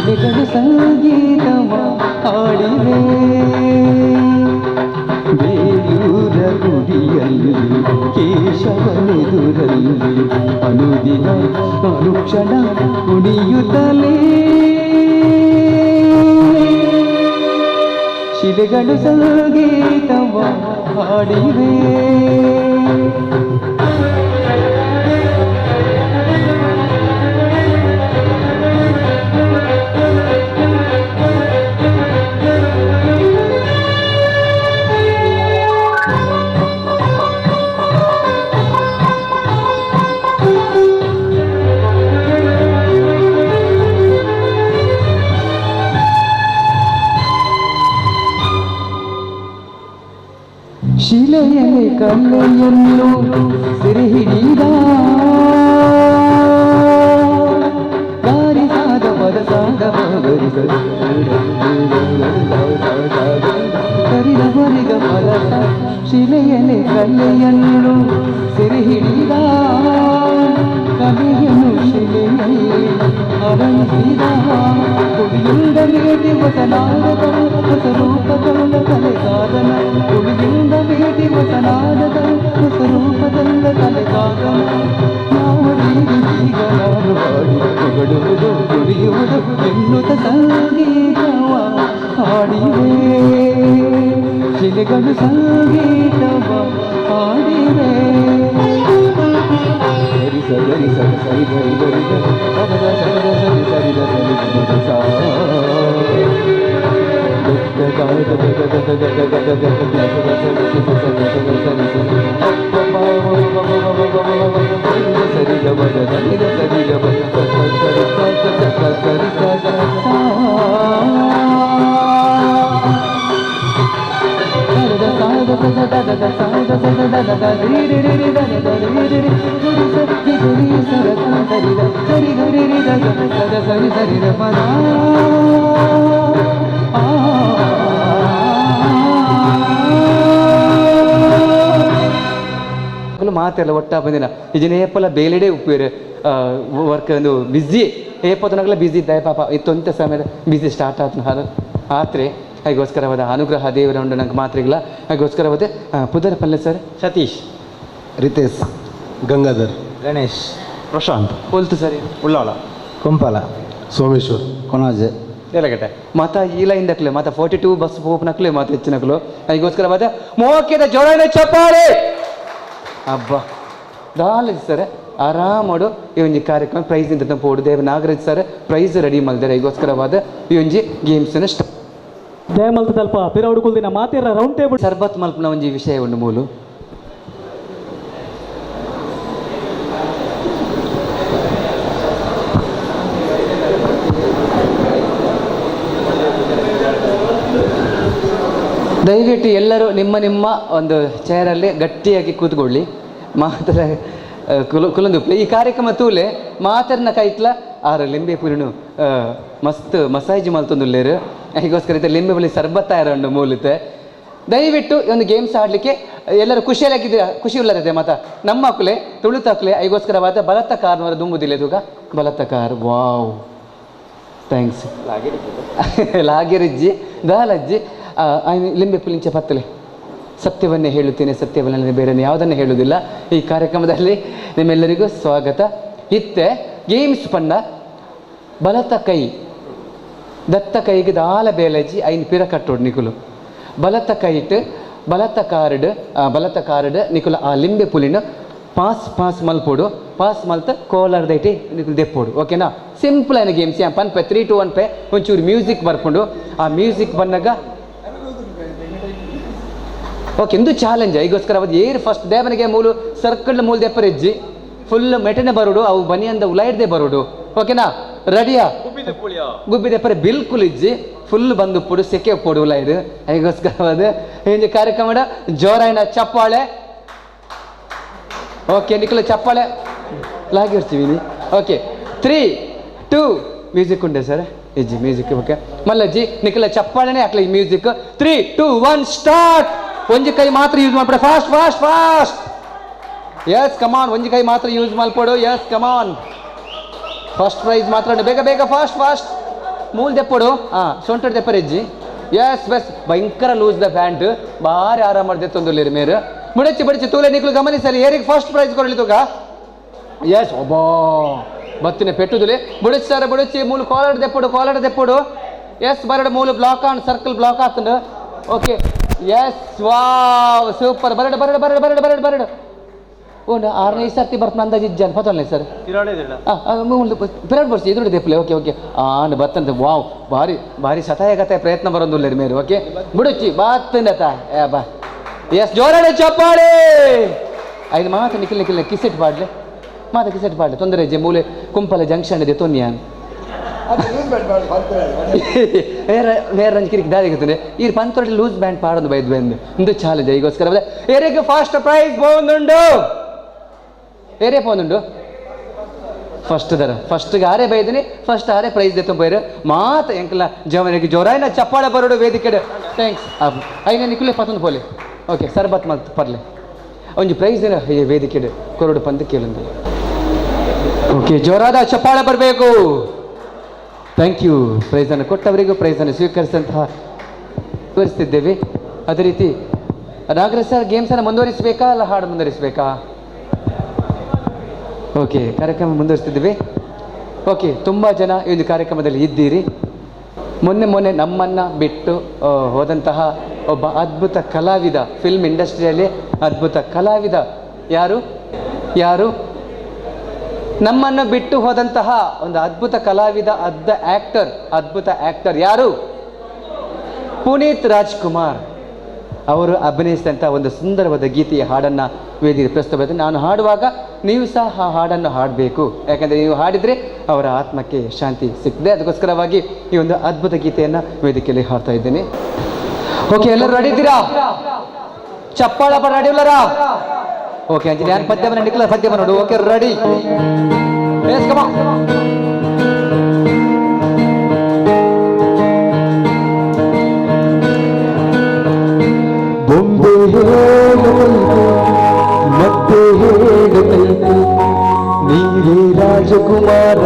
ಶಿಲೆಗಳು ಸಂಗೀತವ ಹಾಡಿವೆ ಬೇಲೂರ ಗುಡಿಯಲ್ಲಿ ಕೇಶವನೆದುರಲ್ಲಿ ಅನುದಿನ ಅನುಕ್ಷಣ ಕುಣಿಯುತ್ತಲೇ ಶಿಲೆಗಳು ಸಂಗೀತವ ಹಾಡಿವೆ. ಶಿಲೆಯಲ್ಲಿ ಕಲ್ಲೆಯನ್ನು ಸೆರೆ ಹಿಡಿದ ಗಾರಿ ಸಾದ ಪದ ಸಾದ ಗರಿ ಸರಿದ ಬರಿಗ ಪದ ಶಿಲೆಯಲ್ಲಿ ಕಲ್ಲೆಯನ್ನು ಸೆರೆ ಹಿಡಿದ ಕಲೆಯನ್ನು ಶಿಲೆಯಲ್ಲಿ ಅರಳಿಸಿದ ಕುಡಿಯಿಂದ ಮೇಟಿ ಹೊಸನಾದ ಹೊಸ ರೂಪದಲ್ಲ ಕಲೆಗಾರನ ಕುಡಿಯಿಂದ ಮೇಟಿ ಹೊಸನಾದ ಹೊಸ ರೂಪದಲ್ಲ ಕಲೆಗಾರನ ನಾವು ಈಗ ನಾನು ಹಾಡಿ ಹೊಗಡುವುದು ಕುಡಿಯುವುದು ಎನ್ನುತ್ತ ಸಂಗೀತವ ಹಾಡಿವೆ ಶಿಲೆಗಳು ಸಂಗೀತವ ಹಾಡಿವೆ. ಸರಿ ಸರಿ ಸರಿ ಸರಿ ಗರಿ ಗರಿ ಗರಿ ಸದ ಸದ ಸರಿ ಸರಿ ಸರಿ ಸರಿ ಸಾ ಸರಿ ಗ ಬ ಸರಿ ಗ ಸರಿ ಗ ಬ ಸರಿ ಸರಿ ಸರಿ ಸರಿ ಸರಿ ರ ಪದ ಮಾತೆಲ್ಲ ಒಟ್ಟ ಬಂದಿನ ಇಜಿನ ಏಪಲ ಬೇಲೆಡೆ ಉಪ್ಪೇರು ವರ್ಕ್ ಒಂದು ಬ್ಯುಸಿ ಏಪದನಾಗಲ ಬ್ಯುಸಿ ಇದ್ದ ಪಾಪ ಇತ್ತೊಂತ ಸಮಯ ಬ್ಯುಸಿ ಸ್ಟಾರ್ಟ್ ಆತ ಆತ್ರೆ ಅದಕ್ಕೋಸ್ಕರವಾದ ಅನುಗ್ರಹ ದೇವರ ಉಂಟು ನಂಗೆ ಮಾತ್ರಿಲ್ಲ. ಅದಕ್ಕೋಸ್ಕರವಾದ ಪುದರ್ ಪಲ್ಲೆ ಸರ್ ಸತೀಶ್, ರಿತೇಶ್, ಗಂಗಾಧರ್, ಗಣೇಶ್, ಪ್ರಶಾಂತ್, ಒಲ್ತು ಸರ್, ಉಳ್ಳಾಳ, ಕುಂಪಲ, ಸೋಮೇಶ್ವರ್, ಕೊನಾಜೆ, ಏಲಗಟ್ಟೆ. ಮಾತಾ ಈ ಲೈನ್ ದಕ್ಲೆ ಮಾತಾ 42 ಬಸ್ ಪೋಪ್ನಕ್ಲೆ ಮಾತು ಹೆಚ್ಚಿನಕ್ಲು. ಅದಕ್ಕೋಸ್ಕರವಾದ ಮೋಕೆದ ಜೋರಾದ ಚಪ್ಪಾಳೆ. ಹಬ್ಬ ದಾಲ ಸರ್ ಆರಾಮಡು ಈ ಒಂಜಿ ಕಾರ್ಯಕ್ರಮ ಪ್ರೈಸ್ ಇಂದ ಪೋಡು Deva Nagaraj sir prize ready ಮಲ್ದರೆ ಅದಕ್ಕೋಸ್ಕರವಾದ ಈ ಒಂಜಿ ಗೇಮ್ಸ್ ದಯಮಲ್ತ ಪಿರೌಡು ಕುಲ್ದಿನ ಮಾತಿರ ರೌಂಡ್ ಟೇಬಲ್ ಸರ್ಬತ್ ಮಲ್ಪನ ಒಂಜಿ ವಿಷಯ ಉಂಡು ಮೂಲು. ದಯವಿಟ್ಟು ಎಲ್ಲರೂ ನಿಮ್ಮ ನಿಮ್ಮ ಒಂದು ಚೇರಲ್ಲಿ ಗಟ್ಟಿಯಾಗಿ ಕೂತ್ಕೊಳ್ಳಿ. ಮಾತ್ರ ಕುಲಂದುಪ್ಲೆ ಈ ಕಾರ್ಯಕ್ರಮ ತೂಲೆ ಮಾತರ್ನ ಕೈತ್ಲ ಆರ ಲಿಂಬೆ ಪುರಿನು ಮಸ್ತ್ ಮಸಾಜ್ ಮಲ್ತೊಂದುಲ್ಲೇರು. ಅದಕ್ಕೋಸ್ಕರ ಇತ್ತೆ ಲಿಂಬೆ ಪುಳಿ ಸರ್ಬತ್ತ ಉಂಡು ಮೂಲತೆ. ದಯವಿಟ್ಟು ಈ ಒಂದು ಗೇಮ್ಸ್ ಆಡಲಿಕ್ಕೆ ಎಲ್ಲರೂ ಖುಷಿಯಾಗಿದ್ದೀರಾ? ಖುಷಿ ಉಳ್ಳದೆ ಮಾತ ನಮ್ಮ ಮಕ್ಕಳೇ ತುಳುತಾಕ್ಲೆ. ಅದಕ್ಕೋಸ್ಕರವಾದ ಬಲತ್ತ ಕಾರ್ನವರ ದುಂಬುದಿಲ್ಲ ತೂಗ ಬಲತ್ತ car. Wow, thanks. ಲಾಗಿರಿಜ್ಜಿ ದಾಲಜ್ಜಿ ಲಿಂಬೆ ಪುಲಿಂಚ ಪತ್ತಲೆ. ಸತ್ಯವನ್ನೇ ಹೇಳುತ್ತೇನೆ, ಸತ್ಯವನ್ನೇ ಬೇರೆ ಯಾವುದನ್ನೇ ಹೇಳುವುದಿಲ್ಲ. ಈ ಕಾರ್ಯಕ್ರಮದಲ್ಲಿ ನಿಮ್ಮೆಲ್ಲರಿಗೂ ಸ್ವಾಗತ. ಇತ್ತೆ ಗೇಮ್ಸ್ ಪಂಡ ಬಲತ ಕೈ ದತ್ತ ಕೈಗೆ ದಾಲ ಬೇಲಜ್ಜಿ ಐನ್ ಪಿರ ಕಟ್ಟೋಡು ನಿಕುಲು. ಬಲತ ಕೈಟ್ ಬಲತ ಕಾರ್ಡ್ ಬಲತ ಕಾರ್ಡ್ ನಿಕುಲು ಆ ಲಿಂಬೆ ಪುಲಿನ Pass pass ಮಲ್ಪೋಡು pass ಮಲ್ತ ಕೋಲರ್ ದೈಟಿ ನಿಕುಲು ದೆಪ್ಪೋಡು ಓಕೆನಾ ಸಿಂಪಲ್ అయిన ಗೇಮ್ಸ್ ಯಾ ಪನ್ಪೆ 3 2 1 ಪೆ ಒಂಚೂರು ಮ್ಯೂಸಿಕ್ ಬರ್ಕೊಂಡು ಆ ಮ್ಯೂಸಿಕ್ ಬಂದಾಗ ಓಕೆ ಇಂದು ಚಾಲೆಂಜ್ ಐಗೋಸ್ಕರ ಅವತ್ತು ಏರ್ ಫಸ್ಟ್ ದೇವನಿಗೆ ಮೂಲು ಸರ್ಕಲ್ ಮೂಲು ದೆಪ್ಪರೆಜ್ಜಿ ಫುಲ್ ಮೆಟನೆ ಬರೋಡು ಅವು ಬನಿಯಂದ ಉಲಾಯ್ದೆ ಬರೋಡು ಓಕೆನಾ ರೆಡಿಯಾ ಗುಬ್ಬಿ ದೆಪ್ಪರೆ ಬಿಲ್ಕುಲ್ ಇಜ್ಜಿ ಫುಲ್ ಬಂದು ಪೊಡು ಸೆಕೆ ಪೊಡು ಉಲಾಯ್ದು ಐಗೋಸ್ಕರ ಅದು ಇಂದು ಕಾರ್ಯಕ್ರಮ ಜೋರಾಯಿನ ಚಪ್ಪಾಳೆ ಓಕೆ ನಿಖಿಲ ಚಪ್ಪಾಳೆ ಲಾಗಿರ್ತೀವಿ ಓಕೆ 3 2 ಮ್ಯೂಸಿಕ್ ಉಂಡೆ ಸರ್ ಇಜ್ಜಿ ಮ್ಯೂಸಿಕ್ ಓಕೆ ಮಲ್ಲಜ್ಜಿ ನಿಖಿಲ ಚಪ್ಪಾಳೆನೇ ಹಾಕ್ಲಿ ಮ್ಯೂಸಿಕ್ 3 2 1 ಸ್ಟಾರ್ಟ್. ಒಂಜಿ ಕೈ ಮಾತ್ರ ಯೂಸ್ ಮಾಡ್ಬೇಡ fast fast fast yes come on ಒಂಜಿ ಕೈ ಮಾತ್ರ use ಮಾಡ್ಕೊಡು S come on first prize ಮಾತ್ರ ಬೇಗ ಬೇಗ ಫಾಸ್ಟ್ ಫಾಸ್ಟ್ ಮೂಲ್ ದೆಪ್ಪಡು ಹಾಂ ಸೊಂಟಡ್ ದೆಪ್ಪರೆಜ್ಜಿ ಎಸ್ ಬೆಸ್ ಭಯಂಕರ loose the pant ಭಾರಿ ಆರಾಮ ಮಾಡಿದೆ ತೊಂದರ್ಲಿರಿ ಮೇರು ಬುಡಚ್ಚಿ ಬಡಚಿ ತೂಲೆ ನಿಕ್ಲು ಗಮನಿಸಲಿ ಏರಿಗೆ ಫಸ್ಟ್ ಪ್ರೈಸ್ ಕೊಡಲಿ ತೂಕ ಎಸ್ ಒಬ್ಬಾ ಬತ್ತಿನ ಪೆಟ್ಟುದುಲೆ ಬುಡಚಿ ಸರ್ ಬುಡಚಿ ಮೂಲು ಕಾಲರ್ ದೆಪ್ಪಡು ಕಾಲರ್ ದೆಪ್ಪಡು ಎಸ್ ಬರಡು ಮೂಲು block on circle block ಆತಂಡು okay yes wow super ಬರಡು ಬರಡು ಬರಡು ಬರಡು ಬರಡು ಬರಡು ಓ ಆರನೇ ಸರ್ತಿ ಬರ್ತಾನೆ ಅಂದಾಜು ಇಜ್ಜಾನ್ ಪತ್ತೊಂದೇ ಸರ್ ಪಿರಾಡ್ ಬರ್ಸಿ ಎದುರು ದೆಪ್ಪಲೆ ಓಕೆ ಓಕೆ ಆನ್ ಬತ್ತಂತೆ ವಾವ್ ಭಾರಿ ಭಾರಿ ಸತಾಯಗತೆ ಪ್ರಯತ್ನ ಬರೋದಿಲ್ಲ ಮೇರು ಓಕೆ ಬುಡಚ್ಚಿ ಬಾತ್ತಂದ ಏ ಬಾ ಎಸ್ ಜೋರಾಡೆ ಚಪ್ಪಾಳೆ ಐದು ಮಾತು ನಿಖಿಲ್ ನಿಖಿಲ್ ಕಿಸೆಟ್ ಪಾಡ್ಲೆ ಮಾತು ಕಿಸೆಟ್ ಪಾಡ್ಲೆ ತೊಂದರೆ ಜೆ ಮೂಲೆ ಕುಂಪಲ ಜಂಕ್ಷನ್ ಇದೆ ತೊನ್ಯಾನ್ ಬೇರೆ ಬೇರೆ ರಂಜ್ ದಾರಿ ಗೊತ್ತಂದ್ರೆ ಈ ಪಂತೊಡೆ ಲೂಸ್ ಬ್ಯಾಂಡ್ ಪಾಡೋದು ಬೈದ್ ಬಂದು ಇಂದು ಚಾಲೆಂಜ್ ಈಗೋಸ್ಕರ ಏರಿಗೆ ಫಾಸ್ಟ್ ಪ್ರೈಸ್ ಪೋಂದುಂಡು ಏರೇ ಪೋಂದುಂಡು ಫಸ್ಟ್ ದರ ಫಸ್ಟ್ಗೆ ಆರೇ ಬೈದಿನಿ ಫಸ್ಟ್ ಆರೇ ಪ್ರೈಸ್ ದೆತ್ತ ಪೋಯಿರು ಮಾತು ಎಂಕಲ ಜವನಿಗೆ ಜೋರಾಯಿನ ಚಪ್ಪಾಳೆ ಬರೋಡು ವೇದಿಕೆ thanks ಐನ ನಿಕುಲೆ ಪತ್ತೊಂದು ಪೋಲೆ ಓಕೆ ಸರ್ಬತ್ ಮಲ್ತ್ ಪರ್ಲೆ ಒಂಜಿ ಪ್ರೈಸ್ ದಿನ ವೇದಿಕೆ ಕೊರಡು ಪಂದು ಕೇಳುಂದು ಓಕೆ ಜೋರಾದ ಚಪ್ಪಾಳೆ ಬರಬೇಕು. Thank you. ಪ್ರೈಸನ್ನು ಕೊಟ್ಟವರಿಗೂ ಪ್ರೈಸನ್ನು ಸ್ವೀಕರಿಸಿದಂತಹ ವಿವರಿಸ್ತಿದ್ದೇವೆ. ಅದೇ ರೀತಿ ನಾಗರಾಜ್ ಸರ್ ಗೇಮ್ಸನ್ನು ಮುಂದುವರಿಸಬೇಕಾ ಅಲ್ಲ ಹಾಡು ಮುಂದುವರಿಸಬೇಕಾ? ಓಕೆ, ಕಾರ್ಯಕ್ರಮ ಮುಂದುವರಿಸ್ತಿದ್ದೇವೆ. ಓಕೆ, ತುಂಬ ಜನ ಈ ಒಂದು ಕಾರ್ಯಕ್ರಮದಲ್ಲಿ ಇದ್ದೀರಿ. ಮೊನ್ನೆ ಮೊನ್ನೆ ನಮ್ಮನ್ನು ಬಿಟ್ಟು ಹೋದಂತಹ ಒಬ್ಬ ಅದ್ಭುತ ಕಲಾವಿದ, ಫಿಲ್ಮ್ ಇಂಡಸ್ಟ್ರಿಯಲ್ಲಿ ಅದ್ಭುತ ಕಲಾವಿದ ಯಾರು ಯಾರು ನಮ್ಮನ್ನು ಬಿಟ್ಟು ಹೋದಂತಹ ಒಂದು ಅದ್ಭುತ ಕಲಾವಿದ, ಅದ್ಭುತ ಆ್ಯಕ್ಟರ್ ಯಾರು? ಪುನೀತ್ ರಾಜ್ಕುಮಾರ್ ಅವರು ಅಭಿನಯಿಸಿದಂಥ ಒಂದು ಸುಂದರವಾದ ಗೀತೆಯ ಹಾಡನ್ನು ವೇದಿಕೆ ಪ್ರಸ್ತುತ. ನಾನು ಹಾಡುವಾಗ ನೀವು ಸಹ ಆ ಹಾಡನ್ನು ಹಾಡಬೇಕು, ಯಾಕಂದರೆ ನೀವು ಹಾಡಿದರೆ ಅವರ ಆತ್ಮಕ್ಕೆ ಶಾಂತಿ ಸಿಗ್ತದೆ. ಅದಕ್ಕೋಸ್ಕರವಾಗಿ ಈ ಒಂದು ಅದ್ಭುತ ಗೀತೆಯನ್ನು ವೇದಿಕೆಯಲ್ಲಿ ಹಾಡ್ತಾ ಇದ್ದೇನೆ. ಓಕೆ, ಎಲ್ಲರೂ ರೆಡಿ ಇದ್ದೀರಾ? ಚಪ್ಪಾಳ ರೆಡಿ ಇಲ್ಲರಾ? ಓಕೆ, ಅಂಜಲಿ ನಾನು ಪದ್ಯವನ್ನು ನಿಖಿಲ ಪದ್ಯವನ್ನು ನೋಡು. Okay, ready, yes, come on. ಬೊಂಬೆ ಹೇಳುತ್ತೈತೆ ಮತ್ತೆ ಹೇಳುತ್ತೈತೆ ನೀವೇ ರಾಜಕುಮಾರ.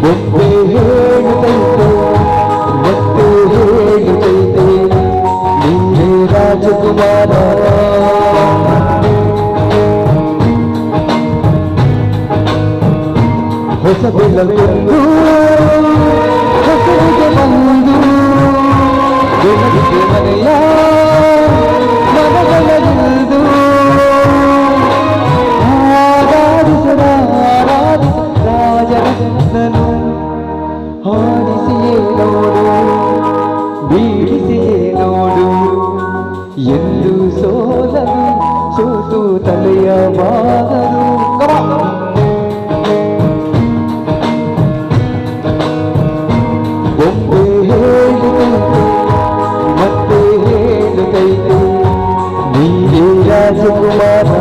ಬೊಂಬೆ ಹೇಳುತ್ತೈತೆ ಮತ್ತೆ ಹೇಳುತ್ತೈತೆ ನೀವೇ ರಾಜಕುಮಾರ. ಹೊಸ ಬೆಳಗೊಂದು ಹೊಸಗೆ ಬಂದು ಬೆಳಗ್ಗೆ ಮನೆಯ ಮನಗಳಲ್ಲಿದ್ದು ಆರಾಧಿಸ ರಾಜರತ್ನನು ಹಾಡಿಸಿಯೇ ನೋಡು ಬೀಳಿಸಿಯೇ ನೋಡು ಎಂದು ಸೋಲನು ಸೋತು ತಲೆಯ ಬಾಗದು. ಬೊಂಬೆ ಹೇಳುತ್ತೈತೆ ಮತ್ತೆ ಹೇಳುತ್ತೈತೆ ನೀವೇ ರಾಜಕುಮಾರ.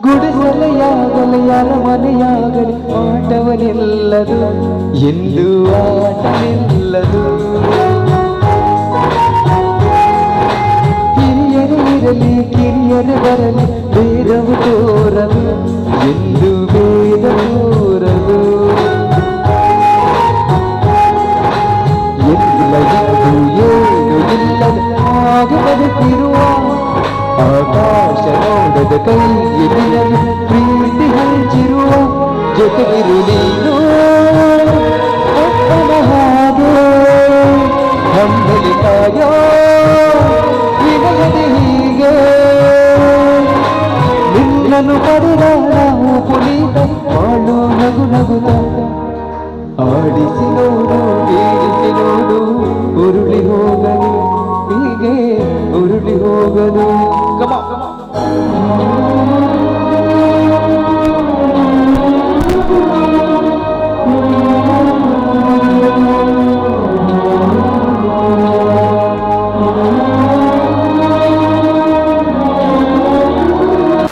ಗುಡಿಸಲೆಯಾಗಲಿ ಅರಮನೆಯಾಗಲಿ ಆಟವನಿಲ್ಲದು ಎಂದು ಆಟವಿಲ್ಲದು. ಹಿರಿಯರು ಇರಲಿ ಕಿರಿಯರು ಬರಲಿ ಭೇದವು ತೋರದು ಎಂದು ಭೇದ ತೋರದು. ಎಲ್ಲ ಇದ್ದು ಏನು ಇಲ್ಲದ ಹಾಗೆ ಬದುಕಿರುವ, ಆಕಾಶ ನೋಡದ ಕೈಗೆ ನಿನಗೆ ಪ್ರೀತಿ ಹಂಚಿರುವ, ಜೊತೆಗಿರು ನೀನು ಅಪ್ಪನ ಹಾಗೆ, ಹಂಬಲಿ ಕಾಯೋ ವಿನಯದೆ ಹೀಗೆ. ನಿನ್ನನ್ನು ಪಡೆದ ನಾವು ಪುನೀತ, ಬಾಳು ನಗು ನಗುತ್ತ. ಆಡಿಸಿ ನೋಡು ಬೀಳಿಸಿ ನೋಡು, ಉರುಳಿ ಹೋಗಲು ಹೀಗೆ ಉರುಳಿ ಹೋಗಲು.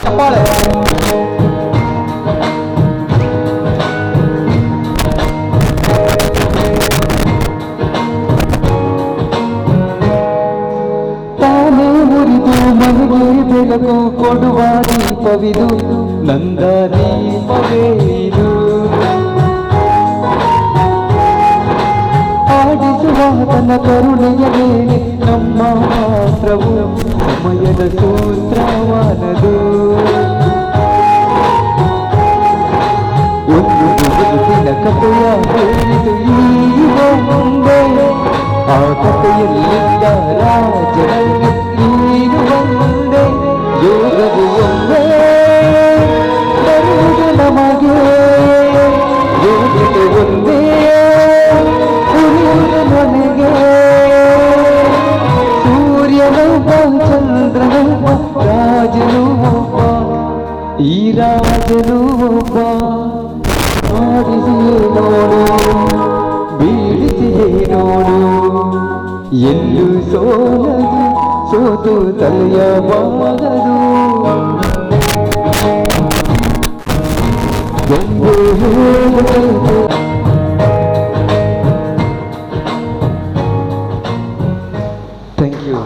ಚಪ್ಪಾಳೆ. ತಾನೇ ಮುರಿದು ಮನೆಗೆ ಬೆಳಕು ಕೊಡುವ ದೀಪವಿದು, ನಂದ ದೀಪವೇ ಇದು. ಆಡಿಸುವ ತನ್ನ ಕರುಣೆಯ ಮೇಲೆ ನಮ್ಮ ಮಾತ್ರವು ಸಮಯದ ಸೂತ್ರವಾನದು. ಒಂದು ಬದುಕಿನ ಕಥೆಯ ಹೇಳಿತು ಈಗ ಮುಂದೆ, ಆ ಕಥೆಯಲ್ಲಿದ್ದ ರಾಜನಲ್ಲಿ ನೀನು ಒಂದೇ. ಯೋಗವು ಒಂದೇ ಬರುವುದು ನಮಗೆ, ಯೋಗ್ಯತೆ ಒಂದೇ ಉಳಿಯುವುದು ನನಗೆ. ಸೂರ್ಯನೊಬ್ಬ ಚಂದ್ರನೊಬ್ಬ ರಾಜನು ಒಬ್ಬ, ಈ ರಾಜನು ಒಬ್ಬ. ಆಡಿಸಿಯೇ ನೋಡು ಬೀಳಿಸಿಯೇ ನೋಡು, ಎಲ್ಲೂ ಸೋಲದು ಸೋತು ತಲೆಯ ಬಾಗದು. ಗೊಂಬೆ ಹೇಳಬೇಕು. Thank you.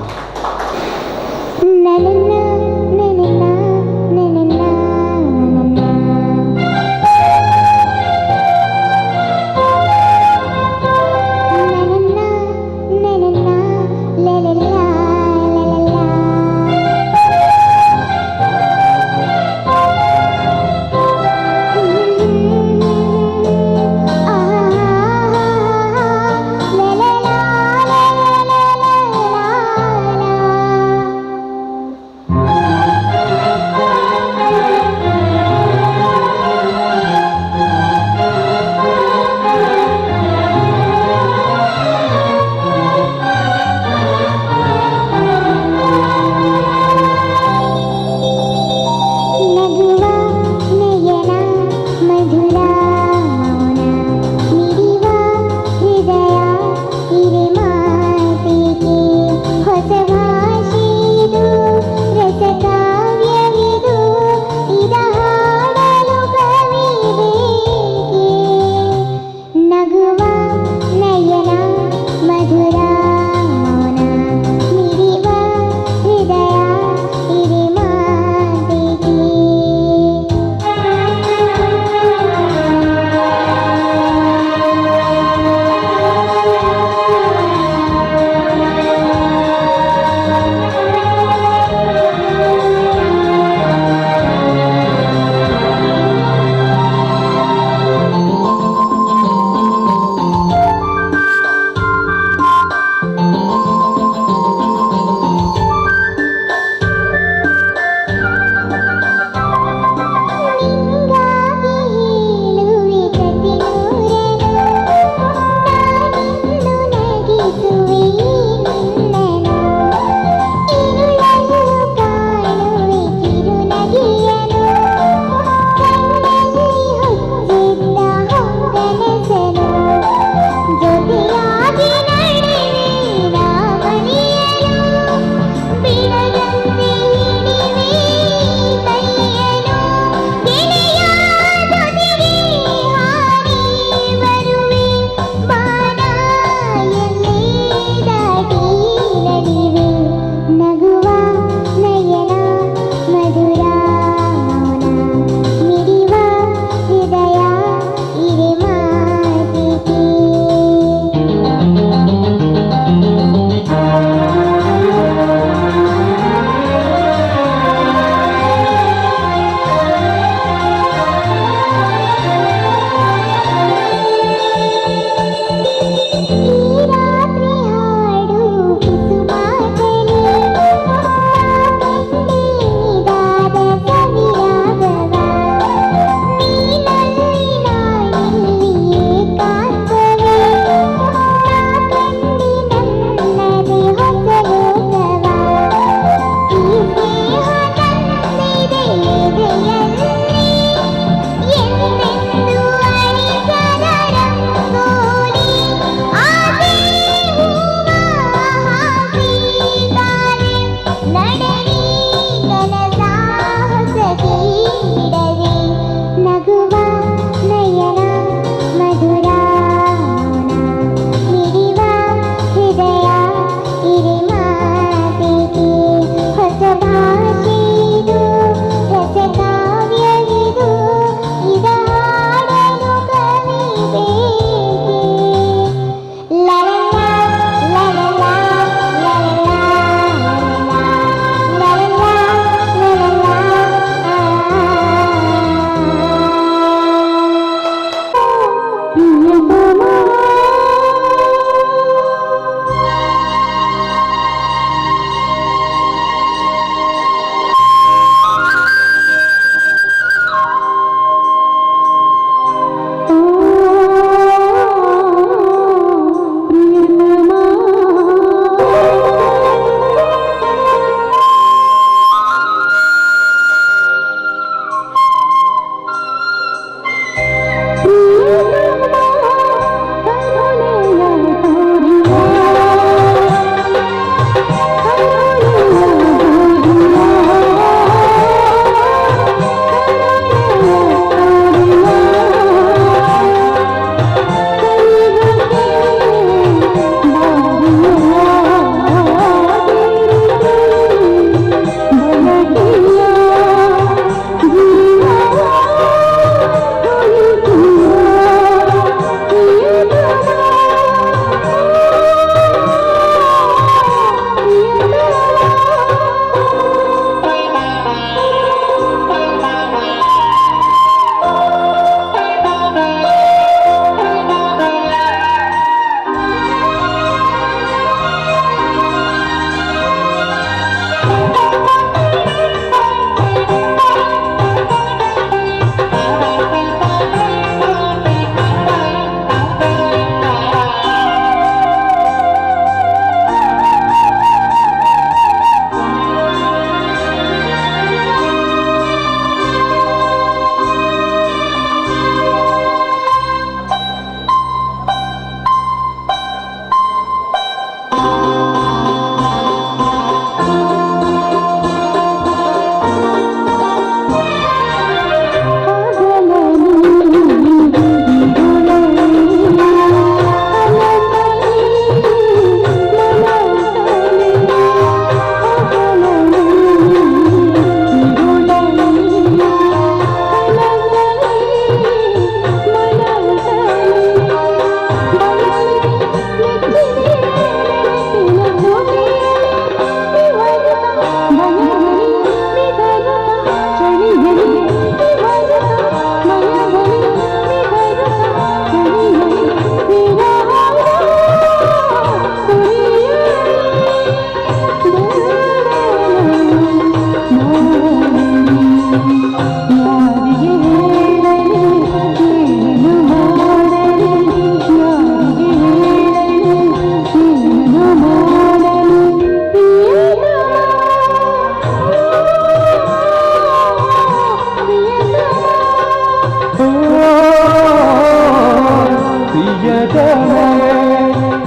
ಪ್ರಿಯತಮೇ,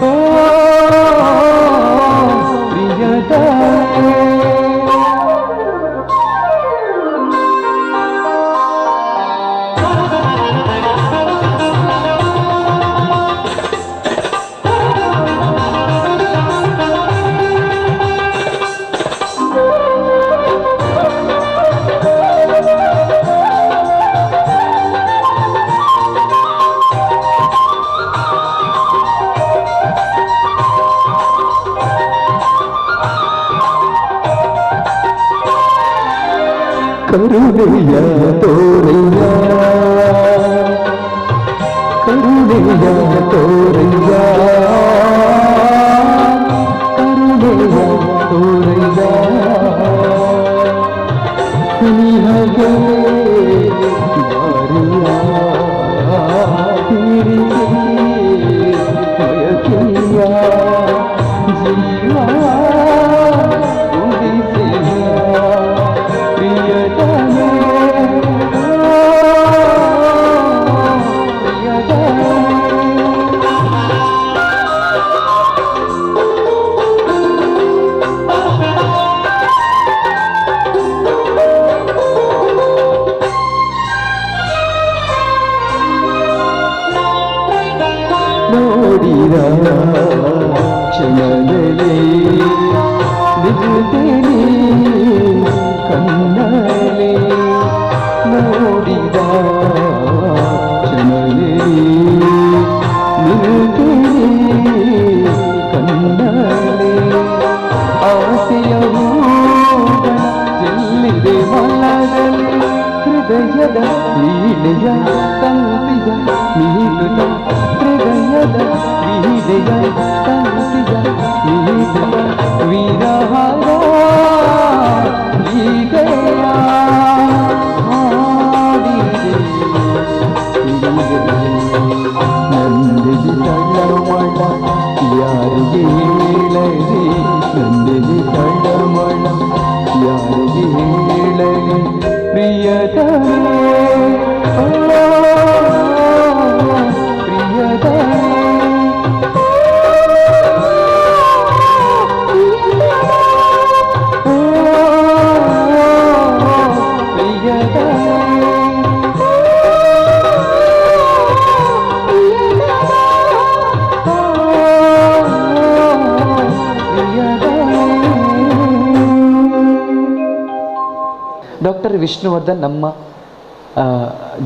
ಓ ಪ್ರಿಯತಮೇ. ಕರುಣೆಯ ತೋರಯ್ಯ, ಕರುಣೆಯ ತೋರಯ್ಯ, ಕರುಣೆಯ ತೋರಯ್ಯ. ಸನಿಹಗೆ ಬಾರಿಯ ತೀರಿಸಿ ಬಯಕೆಯ ಜೀವ ಉಳಿಸಿಯ ಪ್ರಿಯತಮೇ, ಪ್ರಿಯತಮೇ. ನೋಡಿದ ಕ್ಷಣದಲ್ಲಿ ನಿಲ್ಲುತ್ತೇನೆ ಕಣ್ಣಲ್ಲಿ, ನೋಡಿದ ಕ್ಷಣದಲ್ಲಿ ನಿಲ್ಲುತ್ತೇನೆ ಕಣ್ಣಲ್ಲಿ. ಆಸೆಯ ಹೂಗಳ ಎಲ್ಲಿದೆ ಮನದಲ್ಲಿ, ಹೃದಯದ ವೀಣೆಯ ತಂತಿಯ ಮೀಟುತ್ತ, ಹೃದಯದ ವೀಣೆಯ ತಂತಿಯ ಮೀಟುತ್ತ ವಿರಹದ ಗೀತೆಯ ಹಾಡಿದೆ. ನಂದಿನಿ ತಳಮಳ ಯಾರಿಗೆ ಹೇಳಲಿ, ನಂದಿನಿ ತಳಮಳ ಯಾರಿಗೆ ಹೇಳಲಿ ಪ್ರಿಯತಮೇ, ಓ ಪ್ರಿಯತಮೇ. ಓ ಪ್ರಿಯತಮೇ. ಡಾಕ್ಟರ್ ವಿಷ್ಣುವರ್ಧನ್ ನಮ್ಮ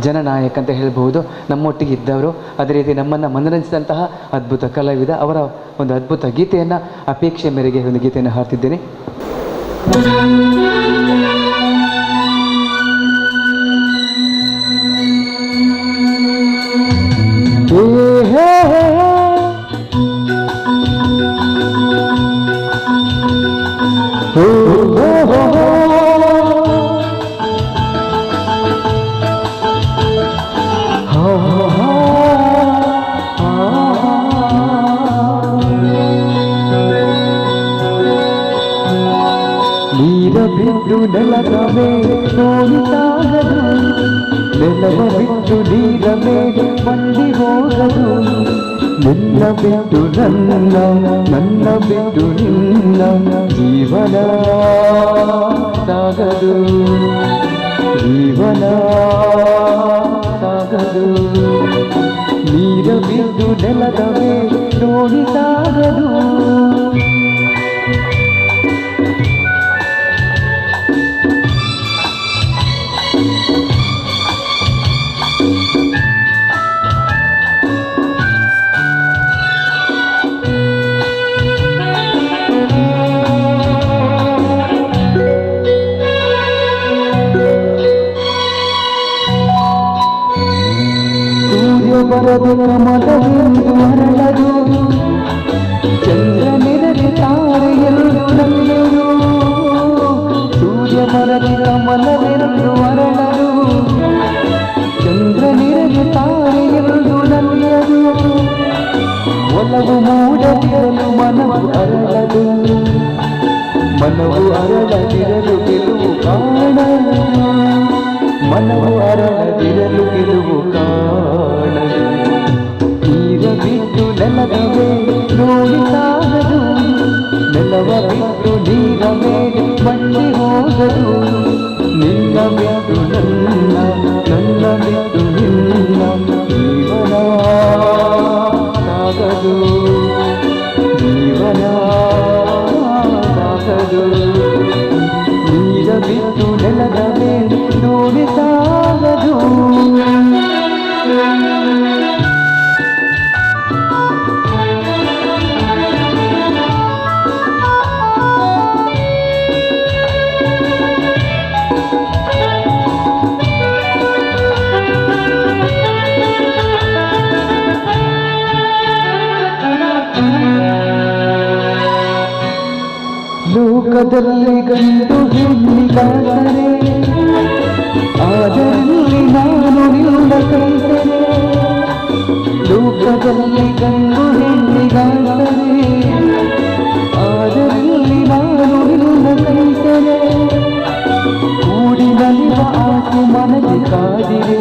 ಜನನಾಯಕ ಅಂತ ಹೇಳ್ಬಹುದು. ನಮ್ಮೊಟ್ಟಿಗೆ ಇದ್ದವರು, ಅದೇ ರೀತಿ ನಮ್ಮನ್ನು ಮನರಂಜಿಸಿದಂತಹ ಅದ್ಭುತ ಕಲಾವಿದ. ಅವರ ಒಂದು ಅದ್ಭುತ ಗೀತೆಯನ್ನು ಅಪೇಕ್ಷೆ ಮೇರೆಗೆ ಒಂದು ಗೀತೆಯನ್ನು ಹಾಡ್ತಿದ್ದೇನೆ. ಹೇ ಹೇ ಹೇ ಹೋ ಹೋ ಹೋ ಹೋ. ನೀರ ಬಿಟ್ಟು ನೆಲದ ಮೇಲೆ ದೋಣಿ ಸಾಗದು, ನೆಲವ ಬಿಟ್ಟು ನೀರ ಮೇಲೆ ಬಂಡಿ ಹೋಗದು. ನಿನ್ನ ಬಿಟ್ಟು ನನ್ನ, ನನ್ನ ಬಿಟ್ಟು ನಿನ್ನ ಜೀವನ ಸಾಗದು, ಜೀವನ ಸಾಗದು. ನೀರ ಬಿದ್ದು ನೆಲದ ಮೇಲೆ ದೋಣಿ ಸಾಗದು. ಬರದು ಕಮಲವೆಂದು ಅರಳದು, ಚಂದ್ರನಿರಲಿ ತಾರೆಯೆಂದು ನಲ್ಲೆಯು. ಸೂರ್ಯ ಬರದು ಕಮಲವೆಂದು ಅರಳದು, ಚಂದ್ರನಿರಲಿ ತಾರೆಯೆಂದು ನಲ್ಲೆಯು. ಒಲವು ಮೂಡದಿರಲು ಮನವು ಅರಳದು, ಮನವು ಅರಳದಿರಲು ಗೆಲುವು ಕಾಣದು, ಮನವು ಅರಳದಿರಲು ಗೆಲುವು ಕಾಣದು. ನೀರ ಬಿಟ್ಟು ಸಾಗದು, ಜೀವನ ಸಾಗದು. ನೀರ ಬಿಟ್ಟು ನೆಲದ ಮೇಲೆ ದೋಣಿ ಸಾಗದು. ಲೋಕದಲ್ಲಿ ಗಂಡು ಹೆಣ್ಣಿಗಾದರೆ ಆದರಲ್ಲಿ ನಾನು ನಿನ್ನ ಕೈಸರೆ. ಲೋಕದಲ್ಲಿ ಗಂಡು ಹೆಣ್ಣಿಗಾದರೆ ಆದರಲ್ಲಿ ನಾನು ನಿನ್ನ ಕೈಸರೆ. ಕೂಡಿ ನಲಿವ ಆಸೆ ಮನದಿ ಕಾದಿರೆ,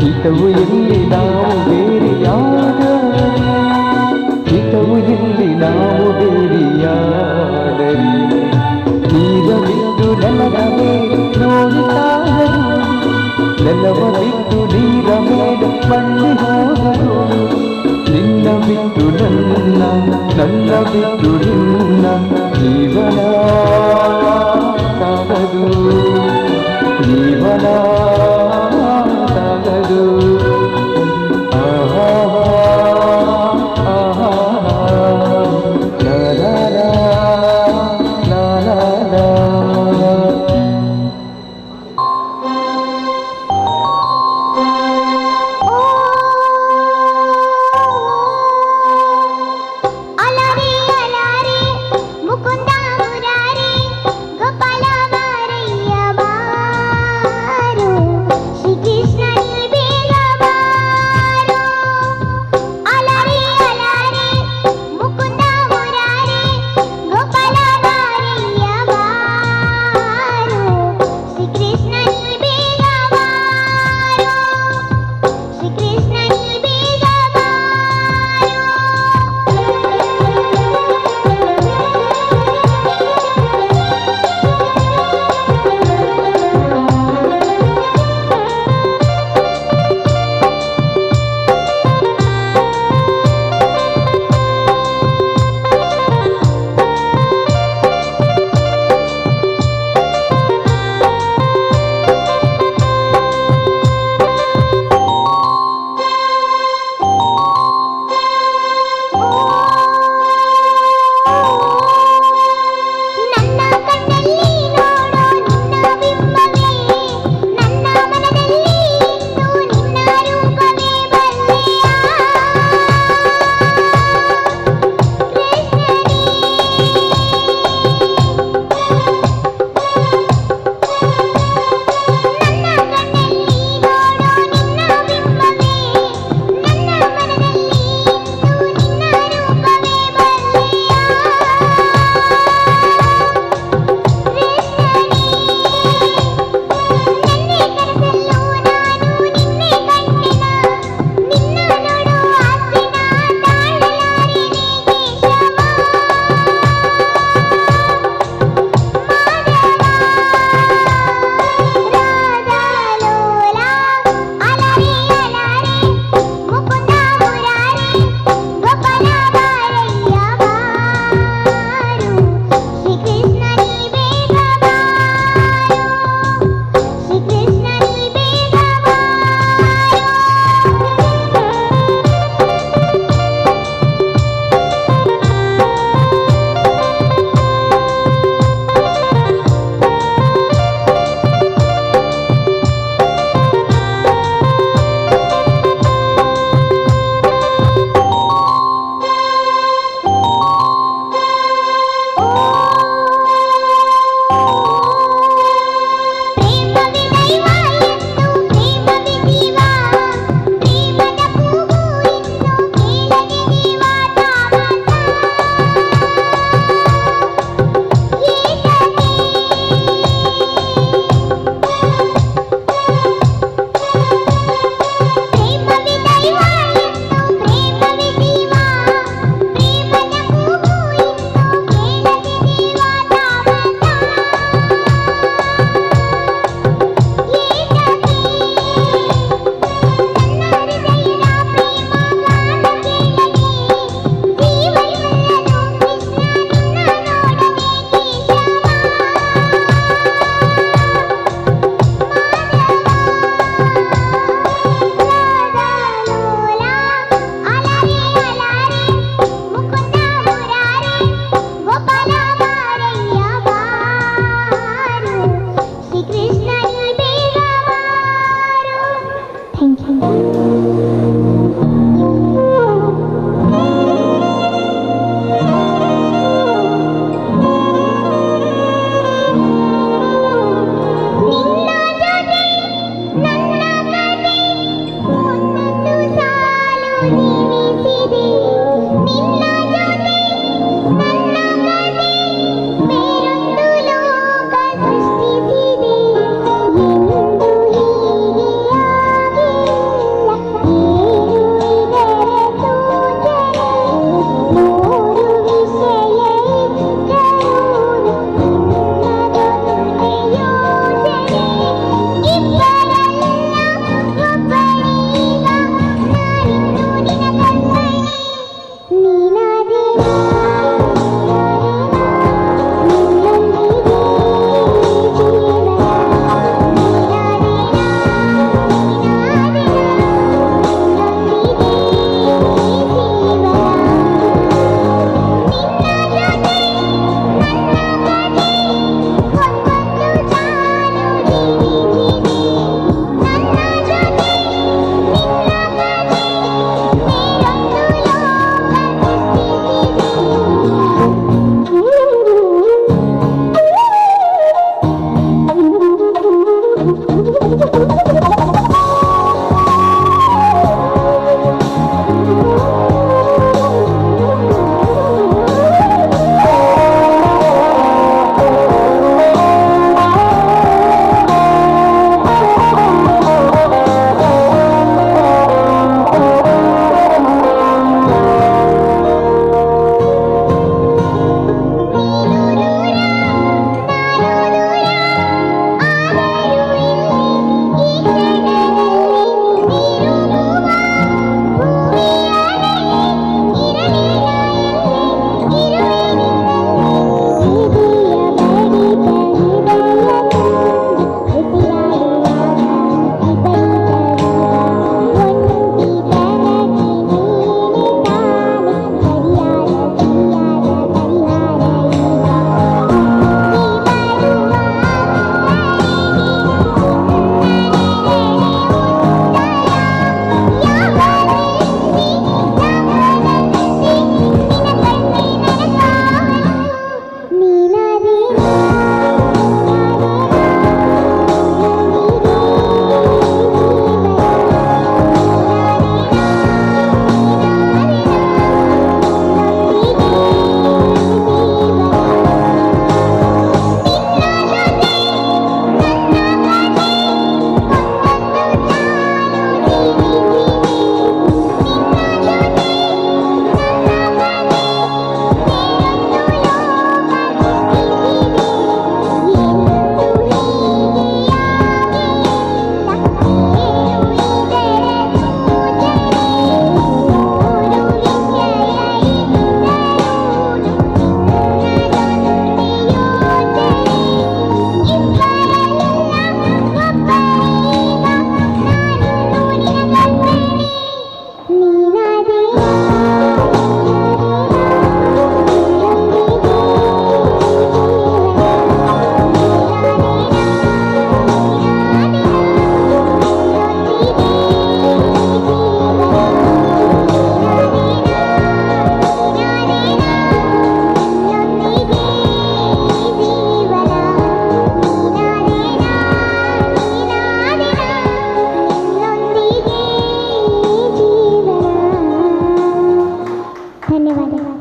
ಹಿತವು ಎಲ್ಲಿ ನಾವು ಬೇರೆಯಾದರೆ, ಹಿತವು ಎಲ್ಲಿ ನಾವು ಬೇರೆಯಾದರೆ. ನೀರ ಬಿಟ್ಟು ನೆಲದ ಮೇಲೆ ದೋಣಿ ಸಾಗದು, ನೆಲವ ಬಿಟ್ಟು ನೀರ ಮೇಲೆ ಬಂಡಿ ಹೋಗದು. ನಿನ್ನ ಬಿಟ್ಟು ನನ್ನ, ನನ್ನ ಬಿಟ್ಟು ನಿನ್ನ ಜೀವನ ಸಾಗದು, ಜೀವನ ಸಾಗದು. ಆಹಾ ಆಹಾ ಲಾ ಲಾ ಲಾ ಲಾ ಲಾ ಲಾ. ಅಲಾರೆ ಅಲಾರೆ ಮುಕುಂದ ಮುರಾರೆ ಗೋಪಾಲ ಬಾರಯ್ಯ ಬಾರು. ಸೃಷ್ಟಿಸಿದೆ. ನಿನ್ನ ಜೊತೆ ನನ್ನ ಕಥೆ ಬೇರೊಂದು ಲೋಕ ಸೃಷ್ಟಿಸಿದೆ. ಎಂದು ಹೀಗೆ ಆಗಿಲ್ಲ, ಏನು ಇದರ ಸೂಚನೆ? ನೂರು ವಿಷಯ ಇದ್ದರೂ ನಿನ್ನದೊಂದೇ ಯೋಜನೆ. ಇಬ್ಬರಲ್ಲ ಒಬ್ಬನೀಗ, ನಾನಿನ್ನು ನಿನ ಕಣ್ಮಣಿ. ನೀನಾದೇನಾ ನಿನ್ನೊಂದಿಗೆ ಜೀವನ, ನೀನಾದೇನಾ ನೀನಾದೇನಾ ನಿನ್ನೊಂದಿಗೆ ಜೀವನ. ನಿನ್ನ ಜೊತೆ ನನ್ನ ಕಥೆ ಒಂದೊಂದು ಸಾಲು ಜೀವಿಸಿದೆ. ನನ್ನ ಜೊತೆ ನಿನ್ನ ಕಥೆ ಬೇರೊಂದು ಲೋಕ ಸೃಷ್ಟಿಸಿದೆ. ಧನ್ಯವಾದಗಳು.